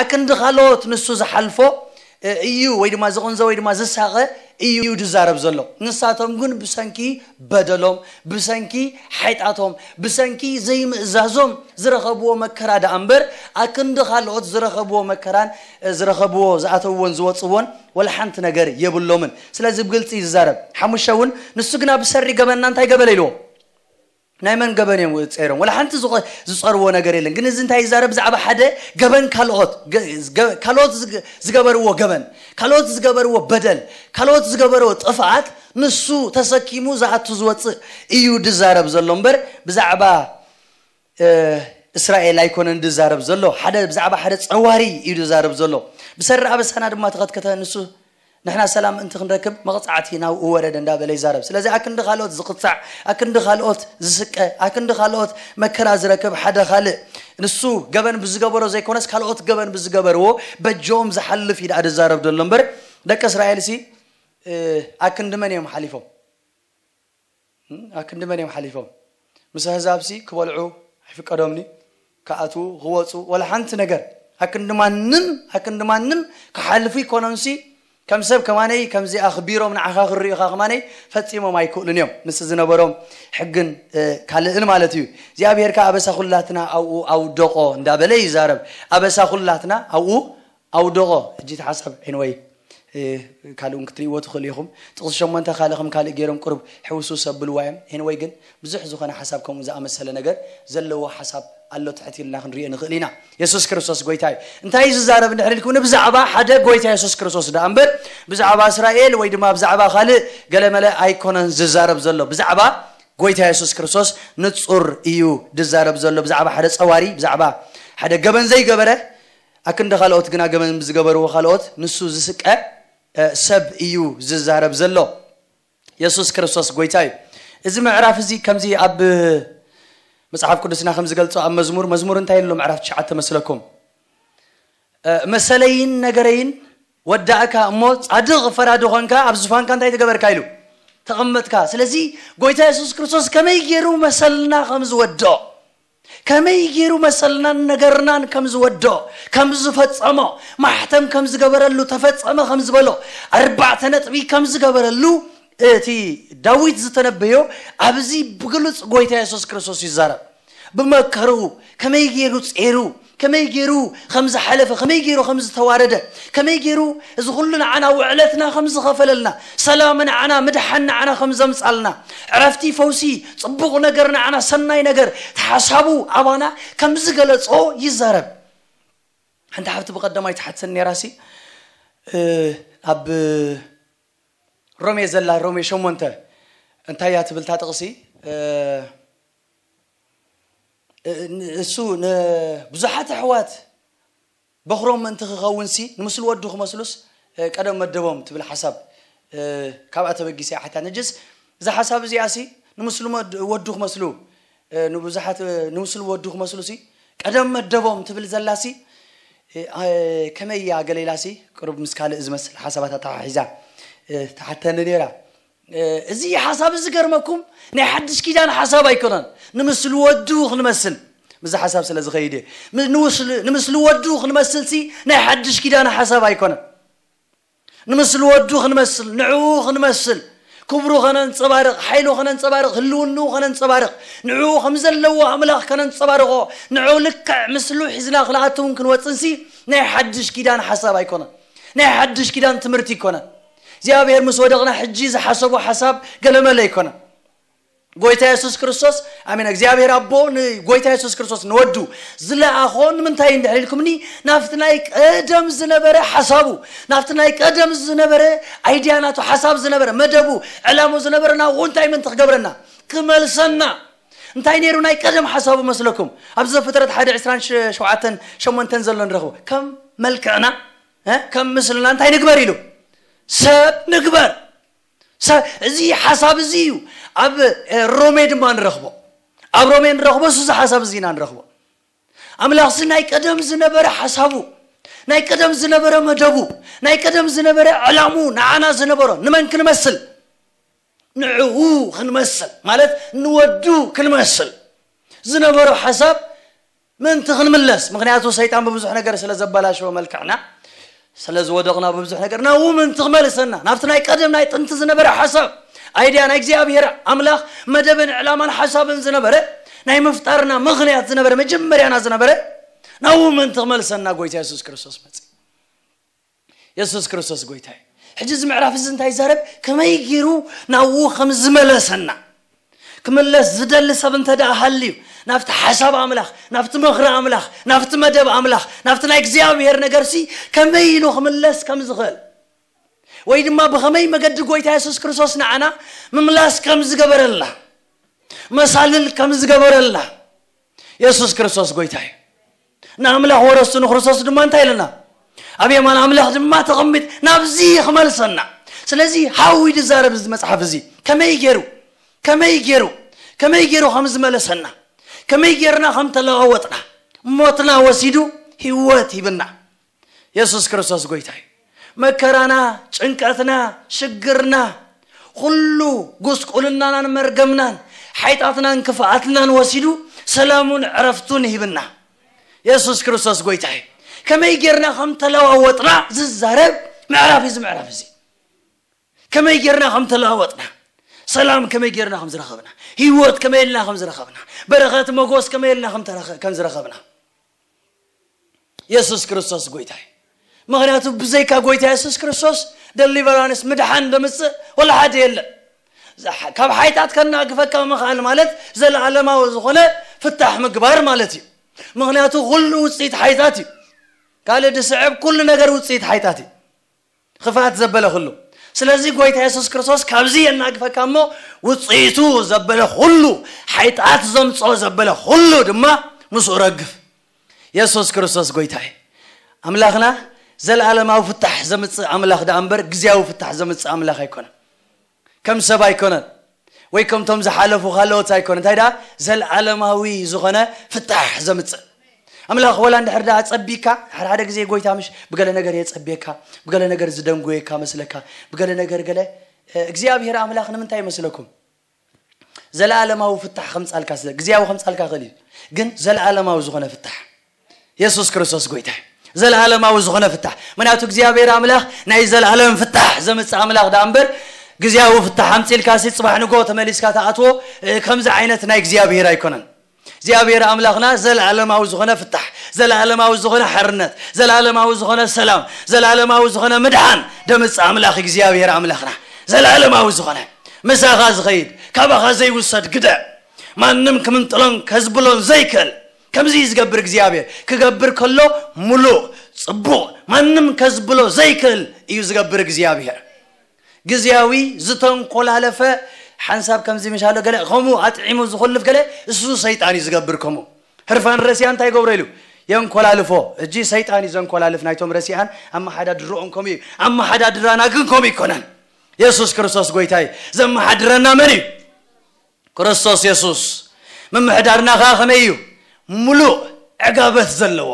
ኣክንዲ ካልኦት ንሱ ዝሓልፎ፣ እ፣ እዩ፣ ወይ ድማ ዝቕንዘ ወይ ድማ ዝሳቐ እዩ ዝዛረብ ዘሎ። ንሳቶም ግን ብሰንኪ በደሎም፣ ብሰንኪ ሓጢኣቶም፣ ብሰንኪ ዘይምእዛዞም ዝረኸብዎ መከራ ደኣ እምበር፣ ኣክንዲ ካልኦት ዝረኸብዎ መከራን፣ እ፣ ዝረኸብዎ፣ ዝኣተውዎን ዝወጽዎን ወላ ሓንቲ ነገር የብሎምን። ስለዚ ብግልጺ ይዛረብ። ሓሙሽተ እውን፣ ንሱ ግና ብሰሪ ገበንና እንታይ ገበረ ኢልዎ? ናይ መን ገበን እዮም ጸይሮም? ወላ ሓንቲ ዝቐ-፣ ዝጸርዎ ነገር የለን። ግን እዚ እንታይ ይዛረብ? ብዛዕባ ሓደ ገበን ካልኦት፣ ገ-፣ ገ-፣ ካልኦት ዝገ-፣ ዝገበርዎ ገበን፣ ካልኦት ዝገበርዎ በደል፣ ካልኦት ዝገበርዎ ጥፍኣት ንሱ ተሰኪሙ ዝኣቱ ዝወጽእ እዩ ዝዛረብ ዘሎ እምበር ብዛዕባ፣ እ፣ እስራኤል ኣይኮነን ዝዛረብ ዘሎ። ሓደ፣ ብዛዕባ ሓደ ጸዋሪ እዩ ዝዛረብ ዘሎ። ብሰሪ ኣበሳና ድማ ተኸትከተ፣ ንሱ ንሕና ሰላም ምእንቲ ክንረክብ መቕጻዕቲ ናብኡ ወረደ እንዳበለ ይዛረብ። ስለዚ ኣክንዲ ካልኦት ዝቕጻዕ፣ ኣክንዲ ካልኦት ዝስቀ፣ ኣክንዲ ካልኦት መከራ ዝረክብ ሓደ ካልእ፣ ንሱ ገበን ብዝገበሮ ዘይኮነስ ካልኦት ገበን ብዝገበርዎ በጆም ዝሓልፍ እዩ ደኣ ዝዛረብ ዘሎ እምበር ደቂ እስራኤልሲ፣ እ፣ ኣክንዲ መን እዮም ሓሊፎም? እም፣ ኣክንዲ መን እዮም ሓሊፎም? ምስ ኣህዛብሲ ክበልዑ ኣይፍቀዶምኒ፣ ክኣትዉ፣ ክወፁ፣ ወላ ሓንቲ ነገር። ኣክንዲ ማንም፣ ኣክንዲ ማንም ክሓልፉ ይኮኖምሲ፣ ከም ሰብ ከማነይ ከምዚ ኣኽቢሮም ንዓኻ ክርእዩኻ ከማነይ ፈጺሞም ኣይክእሉን እዮም። ምስ ዝነበሮም ሕግን፣ እ፣ ካልእን ማለት እዩ። እግዚኣብሔር ከኣ ኣበሳ ኩላትና ኣብኡ ኣውደቖ እንዳበለ ይዛረብ። ኣበሳ ኩላትና ኣብኡ ኣውደቖ። ሕጂ እቲ ሓሳብ፣ ኤንወይ፣ እ፣ ካልእ እውን ክትርእይዎ ትኽእሉ ኢኹም። ጥቕሲ ሸሞንተ ካልእ ከም ካልእ ገይሮም ቁሩብ ሕውስውስ ኣብልዋ እዮም። ኤንወይ ግን ብዙሕ ዝኾነ ሓሳብ ከምኡ ዝኣመሰለ ነገር ዘለዎ ሓሳብ ኣሎ፣ ትሕት ኢልና ክንርእዮ ንኽእል ኢና። የሱስ ክርስቶስ ጎይታ እዩ። እንታይ እዩ ዝዛረብ እንድሕር ኢልኩም፣ ንብዛዕባ ሓደ ጎይታ የሱስ ክርስቶስ ደኣ እምበር ብዛዕባ እስራኤል ወይ ድማ ብዛዕባ ካልእ ገለመለ ኣይኮነን ዝዛረብ ዘሎ። ብዛዕባ ጎይታ የሱስ ክርስቶስ ንጹር እዩ ዝዛረብ ዘሎ። ብዛዕባ ሓደ ጸዋሪ፣ ብዛዕባ ሓደ ገበን ዘይገበረ፣ ኣክንዲ ካልኦት ግና ገበን ዝገበርዎ ካልኦት ንሱ ዝስቀ፣ እ፣ ሰብ እዩ ዝዛረብ ዘሎ። የሱስ ክርስቶስ ጎይታ እዩ። እዚ ምዕራፍ እዚ ከምዚ ኣብ መጽሓፍ ቅዱስና ከም ዝገልጾ ኣብ መዝሙር፣ መዝሙር እንታይ ኣሎ ምዕራፍ ትሽዓተ መስለኩም? እ፣ መሰለይን ነገረይን ወዳእካ እሞ ጻድቕ ፈራዲ ኾንካ ኣብ ዝፋንካ እንታይ ተገበርካ ኢሉ ተቐመጥካ። ስለዚ ጎይታ የሱስ ክርስቶስ ከመይ ገይሩ መሰልና ከም ዝወድኦ፣ ከመይ ገይሩ መሰልናን ነገርናን ከም ዝወድኦ፣ ከም ዝፈጸሞ፣ ማሕተም ከም ዝገበረሉ፣ ተፈጸመ ከም ዝበሎ፣ ኣርባዕተ ነጥቢ ከም ዝገበረሉ እቲ ዳዊት ዝተነበዮ ኣብዚ ብግሉጽ ጎይታ የሱስ ክርስቶስ ይዛረብ። ብመከርኡ ከመይ ገይሩ ጼሩ፣ ከመይ ገይሩ ከም ዝሓለፈ፣ ከመይ ገይሩ ከም ዝተዋረደ፣ ከመይ ገይሩ እዚ ኩሉ ንዓና ውዕለትና ከም ዝኸፈለልና፣ ሰላም ንዓና፣ ምድሓን ንዓና ከም ዘምጻልና፣ ዕረፍቲ፣ ፈውሲ፣ ጽቡቕ ነገር ንዓና፣ ሰናይ ነገር፣ እቲ ሓሳቡ ኣባና ከም ዝገለጾ ይዛረብ። ሓንቲ ሓብቲ ብቐደማይ ትሓትሰኒ ነይራሲ፣ እ፣ ኣብ ሮሜ ዘላ፣ ሮሜ ሸሞንተ እንታይ እያ ትብል እታ ጥቕሲ? እ፣ እ፣ ን-፣ እሱ ንብዙሓት ኣሕዋት በኹሮም ምእንቲ ክኸውንሲ፣ ንምስሊ ወዱ ክመስሉስ፣ እ፣ ቀደም መደቦም ትብል ሓሳብ፣ እ፣ ካብኣ ተበጊሰ እያ ሓታ። ንጅስ እዛ ሓሳብ እዚኣሲ፣ ንምስሊ መድ-፣ ወዱ ክመስሉ፣ እ፣ ንብዙሓት፣ እ፣ ንምስሊ ወዱ ክመስሉሲ፣ ቀደም መደቦም ትብል ዘላሲ፣ እ፣ እ፣ ከመይ እያ ገለ ኢላሲ፣ ቅሩብ ምስ ካልእ ዝመስል ሓሳባት ኣተሓሒዛ፣ እ፣ ትሓተኒ ነይራ። እ፣ እዚ ሓሳብ እዚ ገርመኩም ናይ ሓድሽ ኪዳን ሓሳብ ኣይኮነን። ንምስሊ ወዱ ክንመስል፣ ምስዚ ሓሳብ ስለ ዝኸይድ እየ። ም-፣ ንምስሊ፣ ንምስሊ ወዱ ክንመስልሲ ናይ ሓድሽ ኪዳን ሓሳብ ኣይኮነን። ንምስሊ ወዱ ክንመስል፣ ንዕኡ ክንመስል፣ ክብሩ ከነንጸባርቕ፣ ሓይሉ ከነንጸባርቕ፣ ህልውንኡ ከነንጸባርቕ፣ ንዕኡ ከም ዘለዎ ኣምላኽ ከነንጸባርቖ፣ ንዕኡ ልክዕ ምስሉ ሒዝና ክንኣቱ እውን ክንወጽንሲ ናይ ሓድሽ ኪዳን ሓሳብ ኣይኮነን። ናይ ሓድሽ ኪዳን ትምህርቲ ኣይኮነን። እግዚኣብሔር ምስ ወደቕና ሕጂ ዝሓሰቦ ሓሳብ ገለመለ ኣይኮነን። ጎይታ የሱስ ክርስቶስ፣ ኣሜን፣ እግዚኣብሔር ኣቦ ንጎይታ የሱስ ክርስቶስ ንወዱ ዝለኣኾ ንምንታይ እንድሕር ኢልኩምኒ፣ ናብቲ ናይ ቀደም ዝነበረ ሓሳቡ፣ ናብቲ ናይ ቀደም ዝነበረ ኣይድያ፣ ናቱ ሓሳብ ዝነበረ፣ መደቡ፣ ዕላሙ ዝነበረ ናብኡ እንታይ ምእንቲ ክገብረና? ክመልሰና። እንታይ ነይሩ ናይ ቀደም ሓሳቡ መስለኩም? ኣብዚ ዘፍጥረት ሓደ ዕስራን ሸውዓተን ሸሞንተን ዘሎ ንረኽቦ። ከም መልክዕና፣ እ፣ ከም ምስልና እንታይ ንግበር ኢሉ? ሰብ ንግበር። ሰብ፣ እዚ ሓሳብ እዚ እዩ ኣብ፣ እ፣ ሮሜ ድማ ንረኽቦ። ኣብ ሮሜ ንረኽቦ፣ እሱ እዚ ሓሳብ እዚ ኢና ንረኽቦ። ኣምላኽሲ ናይ ቀደም ዝነበረ ሓሳቡ፣ ናይ ቀደም ዝነበረ መደቡ፣ ናይ ቀደም ዝነበረ ዕላሙ ንዓና ዝነበሮ ንመን ክንመስል? ንዕኡ ክንመስል፣ ማለት ንወዱ ክንመስል ዝነበሮ ሓሳብ ምእንቲ ክንምለስ። ምኽንያቱ ሰይጣን ብብዙሕ ነገር ስለ ዘበላሸወ መልክዕና፣ ስለ ዝወደቕና ብብዙሕ ነገር ናብኡ ምእንቲ ክመልሰና፣ ናብቲ ናይ ቀደም ናይ ጥንቲ ዝነበረ ሓሳብ፣ ኣይድያ ናይ እግዚኣብሔር ኣምላኽ መደብን ዕላማን ሓሳብን ዝነበረ፣ ናይ ምፍጣርና ምኽንያት ዝነበረ፣ መጀመርያና ዝነበረ፣ ናብኡ ምእንቲ ክመልሰና ጎይታ የሱስ ክርስቶስ መጽእ። የሱስ ክርስቶስ ጎይታ እዩ። ሕጂ እዚ ምዕራፍ እዚ እንታይ ይዛረብ? ከመይ ገይሩ ናብኡ ከም ዝመለሰና። ክምለስ ዝደሊ ሰብ እንተ ደኣ ሃልዩ፣ ናብቲ ሓሳብ ኣምላኽ፣ ናብቲ ምኽሪ ኣምላኽ፣ ናብቲ መደብ ኣምላኽ፣ ናብቲ ናይ እግዚኣብሔር ነገርሲ ከመይ ኢሉ ክምለስ ከም ዝኽእል፣ ወይ ድማ ብኸመይ መገዲ ጎይታ የሱስ ክርስቶስ ንዓና ምምላስ ከም ዝገበረልና፣ መሳልል ከም ዝገበረልና። የሱስ ክርስቶስ ጎይታ እዩ። ንኣምላኽ ወረስቱ ንክርስቶስ ድማ እንታይ ኢለና? ኣብ የማን ኣምላኽ ድማ ተቐሚጥ፣ ናብዚ ክመልሰና። ስለዚ ሃው እዩ ዝዛረብ እዚ መጽሓፍ እዚ። ከመይ ገይሩ፣ ከመይ ገይሩ፣ ከመይ ገይሩ ከም ዝመለሰና፣ ከመይ ገይርና ከም ተለዋወጥና፣ ሞትና ወሲዱ ህይወት ሂብና። የሱስ ክርስቶስ ጎይታ እዩ። መከራና፣ ጭንቀትና፣ ሽግርና፣ ኩሉ ጉስቁልናናን መርገምናን፣ ሓይጣትናን ክፍኣትናን ወሲዱ ሰላሙን ዕረፍቱን ሂብና። የሱስ ክርስቶስ ጎይታ እዩ። ከመይ ጌርና ከም ተለዋወጥና ዝዛረብ ምዕራፍ እዩ እዚ ምዕራፍ እዚ። ከመይ ጌርና ከም ተለዋወጥና፣ ሰላም ከመይ ጌርና ከም ዝረኸብና፣ ህይወት ከመይ ኢልና ከም ዝረኸብና፣ በረኸት መጎስ ከመይ ኢልና ከም ተረኸ-፣ ከም ዝረኸብና። የሱስ ክርስቶስ ጎይታ እዩ። ምኽንያቱ ብዘይካ ጎይታ የሱስ ክርስቶስ ደሊቨራንስ፣ ምድሓን፣ ዘምጽእ ወላ ሓደ የለን። ካብ ሓይጣት ከናግፈካ ምኽኣል ማለት ዘለዓለማዊ ዝኾነ ፍታሕ ምግባር ማለት እዩ። ምኽንያቱ ኩሉ ውጽኢት ሓይጣት እዩ። ካልእ ድስዕብ ኩሉ ነገር ውጽኢት ሓይጣት እዩ። ክፍኣት ዘበለ ኩሉ። ስለዚ ጎይታ የሱስ ክርስቶስ ካብዚ የናግፈካ እሞ፣ ውጽኢቱ ዘበለ ኩሉ፣ ሓይጣት ዘምጽኦ ዘበለ ኩሉ ድማ ምስኡ ረግፍ። የሱስ ክርስቶስ ጎይታ እዩ። ኣምላኽና ዘለዓለማዊ ፍታሕ ዘምጽእ ኣምላኽ ደኣ እምበር፣ ግዜያዊ ፍታሕ ዘምጽእ ኣምላኽ ኣይኮነን። ከም ሰብ ኣይኮነን። ወይ ከምቶም ዝሓለፉ ካልኦት ኣይኮነን። እንታይ ደኣ? ዘለዓለማዊ ዝኾነ ፍታሕ ዘምጽእ ኣምላኽ። ወላ እንድሕር ደኣ ጸቢካ፣ ሓደ ሓደ ግዜ ጎይታ ምሽ ብገለ ነገር የጸብየካ፣ ብገለ ነገር ዝደንጉየካ መስለካ፣ ብገለ ነገር ገለ፣ እ፣ እግዚኣብሔር ኣምላኽ ንምንታይ ይመስለኩም? ዘለዓለማዊ ፍታሕ ከምጻልካ ስለ፣ ግዜያዊ ከምጻልካ ክእል እዩ፣ ግን ዘለዓለማዊ ዝኾነ ፍታሕ። የሱስ ክርስቶስ ጎይታ እዩ። ዘለዓለማዊ ዝኾነ ፍታሕ። ምክንያቱ እግዚኣብሔር ኣምላኽ ናይ ዘለዓለም ፍታሕ ዘምጽእ ኣምላኽ ደኣ እምበር፣ ግዜያዊ ፍታሕ ኣምጺልካ ሲ ጽባሕ ንጎ ተመሊስካ ተኣትዎ፣ እ፣ ከምዚ ዓይነት ናይ እግዚኣብሔር ኣይኮነን። እግዚኣብሔር ኣምላኽና ዘለዓለማዊ ዝኾነ ፍታሕ፣ ዘለዓለማዊ ዝኾነ ሓርነት፣ ዘለዓለማዊ ዝኾነ ሰላም፣ ዘለዓለማዊ ዝኾነ ምድሓን ደምጽእ ኣምላኽ እግዚኣብሔር ኣምላኽና። ዘለዓለማዊ ዝኾነ ምሳኻ ዝኸይድ፣ ካባኻ ዘይውሰድ ግደ፣ ማንም ክምንጥሎን ከዝብሎን ዘይክእል፣ ከምዚ እዩ ዝገብር እግዚኣብሔር። ክገብር ከሎ ሙሉእ፣ ጽቡቕ፣ ማንም ከዝብሎ ዘይክእል እዩ ዝገብር እግዚኣብሔር። ግዜያዊ ዝተንኮላለፈ ሓንሳብ ከምዚ ምሻሎ ገለ ከምኡ ኣጥዒሙ ዝኹልፍ ገለ እሱ ሰይጣን እዩ ዝገብር። ከምኡ ህርፋን ረሲያ እንታይ ይገብሮ ኢሉ የንኮላልፎ። እጂ ሰይጣን እዩ ዘንኮላልፍ ናይቶም ረሲኣን ኣመሓዳድርኦም ከምኡ እዩ። ኣመሓዳድራና ግን ከምኡ ይኮነን። የሱስ ክርስቶስ ጎይታ እዩ። ዘመሓድረና መን እዩ? ክርስቶስ የሱስ። ምምሕዳርና ኸዓ ከመይ እዩ? ምሉእ ዕጋበት ዘለዎ፣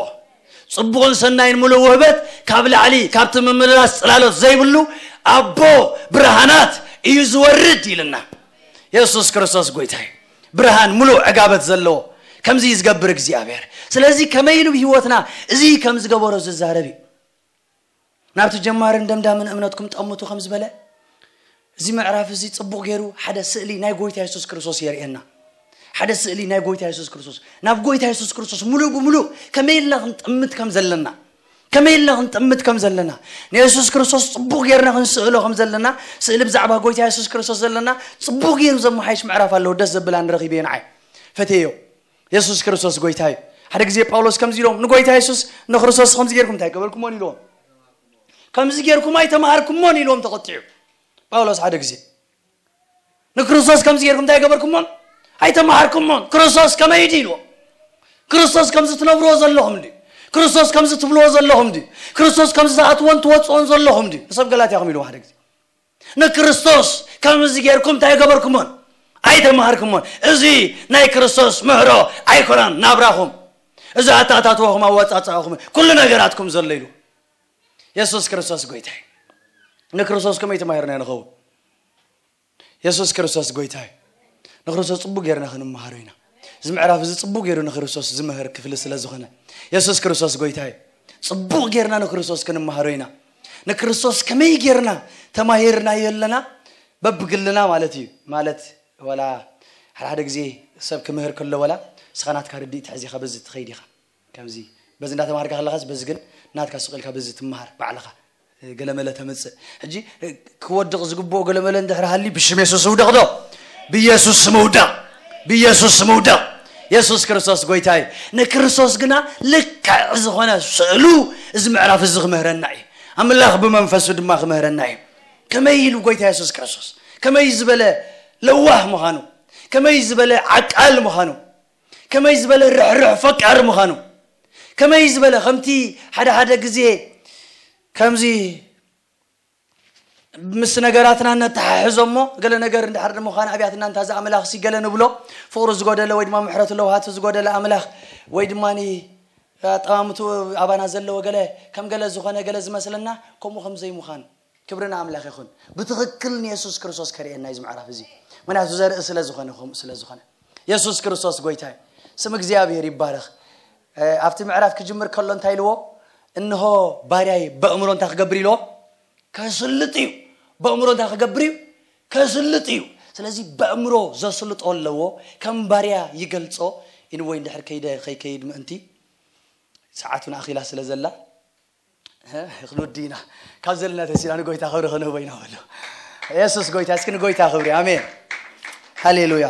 ጽቡቕን ሰናይን ምሉእ ውህበት ካብ ላዕሊ ካብቲ ምምልላስ ጽላሎት ዘይብሉ ኣቦ ብርሃናት እዩ ዝወርድ ኢልና። የሱስ ክርስቶስ ጎይታ እዩ። ብርሃን ምሉእ ዕጋበት ዘለዎ ከምዚ እዩ ዝገብር እግዚኣብሔር። ስለዚ ከመይ ኢሉ ብህይወትና እዚ ከም ዝገበሮ ዝዛረብ እዩ። ናብቲ ጀማርን ደምዳምን እምነትኩም ጠምቱ ከም ዝበለ፣ እዚ ምዕራፍ እዚ ጽቡቕ ገይሩ ሓደ ስእሊ ናይ ጎይታ የሱስ ክርስቶስ የርእየና። ሓደ ስእሊ ናይ ጎይታ የሱስ ክርስቶስ፣ ናብ ጎይታ የሱስ ክርስቶስ ምሉእ ብምሉእ ከመይ ኢልና ክንጥምት ከም ዘለና፣ ከመይ ኢልና ክንጥምት ከም ዘለና፣ ንየሱስ ክርስቶስ ጽቡቕ ጌርና ክንስእሎ ከም ዘለና፣ ስእሊ ብዛዕባ ጎይታ የሱስ ክርስቶስ ዘለና ጽቡቕ ጌሩ ዘመሓይሽ ምዕራፍ ኣለዎ። ደስ ዘብላ ንረኺበዮ ንዓይ ፈትየዮ። የሱስ ክርስቶስ ጎይታ እዩ። ሓደ ግዜ ጳውሎስ ከምዚ ኢሎም ንጎይታ የሱስ ንክርስቶስ ከምዚ ጌርኩም እንታይ ገበርኩሞን ኢልዎም። ከምዚ ጌርኩም ኣይተማሃርኩሞን ኢልዎም ተቐጢዑ ጳውሎስ ሓደ ግዜ። ንክርስቶስ ከምዚ ጌርኩም እንታይ ገበርኩሞን ኣይተማሃርኩሞን። ክርስቶስ ከመይ ድዩ ኢልዎም። ክርስቶስ ከምዚ ትነብርዎ ዘለኹም ድዩ? ክርስቶስ ከምዚ ትብልዎ ዘለኹም ድዩ? ክርስቶስ ከምዚ ትኣትዎን ትወፅኦን ዘለኹም ድዩ? ንሰብ ገላትያ ከም ኢልዎም ሓደ ግዜ ንክርስቶስ ከምዚ ጌርኩም እንታይ ገበርኩሞን ኣይተማሃርኩሞን። እዚ ናይ ክርስቶስ ምህሮ ኣይኮነን ናብራኹም። እዚ ኣታታትዋኹም ኣወፃፅኣኹም ኩሉ ነገራትኩም ዘሎ ኢሉ። የሱስ ክርስቶስ ጎይታ እዩ። ንክርስቶስ ከመይ ተማሂርና ንኸውን? የሱስ ክርስቶስ ጎይታ እዩ። ንክርስቶስ ጽቡቕ ጌርና ክንመሃሮ ኢና። እዚ ምዕራፍ እዚ ጽቡቕ ጌሩ ንክርስቶስ ዝምህር ክፍሊ ስለ ዝኾነ፣ የሱስ ክርስቶስ ጎይታ እዩ። ጽቡቕ ጌርና ንክርስቶስ ክንመሃሮ ኢና። ንክርስቶስ ከመይ ጌርና ተማሂርናዮ ኣለና? በብግልና ማለት እዩ። ማለት ወላ ሓደ ሓደ ግዜ ሰብ ክምህር ከሎ ወላ ንስኻ ናትካ ርድኢት ሒዝኻ በዚ ትኸይድ ኢኻ። ከምዚ በዚ እንዳተማሃርካ ከለኻስ በዚ ግን ናትካ ስቕ ኢልካ በዚ ትመሃር ባዕልኻ። ገለመለ ተምጽእ። ሕጂ ክወድቕ ዝግብኦ ገለመለ እንድሕር ሃልዩ ብሽም የሱስ ውደቕ ዶ? ብየሱስ ስም ውደቕ። ብየሱስ ስም ውደቕ። የሱስ ክርስቶስ ጎይታ እዩ። ንክርስቶስ ግና ልክዕ ዝኾነ ስእሉ እዚ ምዕራፍ እዚ ክምህረና እዩ። ኣምላኽ ብመንፈሱ ድማ ክምህረና እዩ። ከመይ ኢሉ ጎይታ የሱስ ክርስቶስ ከመይ ዝበለ ለዋህ ምዃኑ፣ ከመይ ዝበለ ዓቃል ምዃኑ፣ ከመይ ዝበለ ርሕርሕ ፈቃር ምዃኑ፣ ከመይ ዝበለ ከምቲ ሓደ ሓደ ግዜ ከምዚ ምስ ነገራትና ነተሓሕዞ እሞ ገለ ነገር እንድሕር ንምዃን ኣብያትና እንታ እዚ ኣምላኽ ሲ ገለ ንብሎ ፍቕሩ ዝጎደለ ወይ ድማ ምሕረቱ ለውሃቱ ዝጎደለ ኣምላኽ ወይ ድማ ኣጠማምቱ ኣባና ዘለዎ ገለ ከም ገለ ዝኾነ ገለ ዝመስለና ከምኡ ከም ዘይምዃኑ ክብሪ ንኣምላኽ ይኹን። ብትኽክል ንየሱስ ክርስቶስ ከርእየና እዩ እዚ ምዕራፍ እዚ። ምክንያቱ ዘርኢ ስለ ዝኾነ ከምኡ ስለ ዝኾነ የሱስ ክርስቶስ ጎይታ እዩ። ስም እግዚኣብሔር ይባረኽ። እ፣ ኣብቲ ምዕራፍ ክጅምር ከሎ እንታይ ኢልዎ? እንሆ ባርያይ በእምሮ እንታይ ክገብር ኢልዎ? ከስልጥ እዩ። በእምሮ እንታይ ክገብር እዩ? ከስልጥ እዩ። ስለዚ በእምሮ ዘስልጦ ኣለዎ። ከም ባርያ ይገልጾ። ኢንወይ እንድሕር ከይደ ከይከይድ ምእንቲ ሰዓቱን ኣኺላ ስለ ዘላ ክንውዲ ኢና። ካብ ዘለና ተሲና ንጎይታ ክብሪ ክንህቦ ኢና በሉ። የሱስ ጎይታ። እስኪ ንጎይታ ክብሪ። ኣሜን። ሃሌሉያ።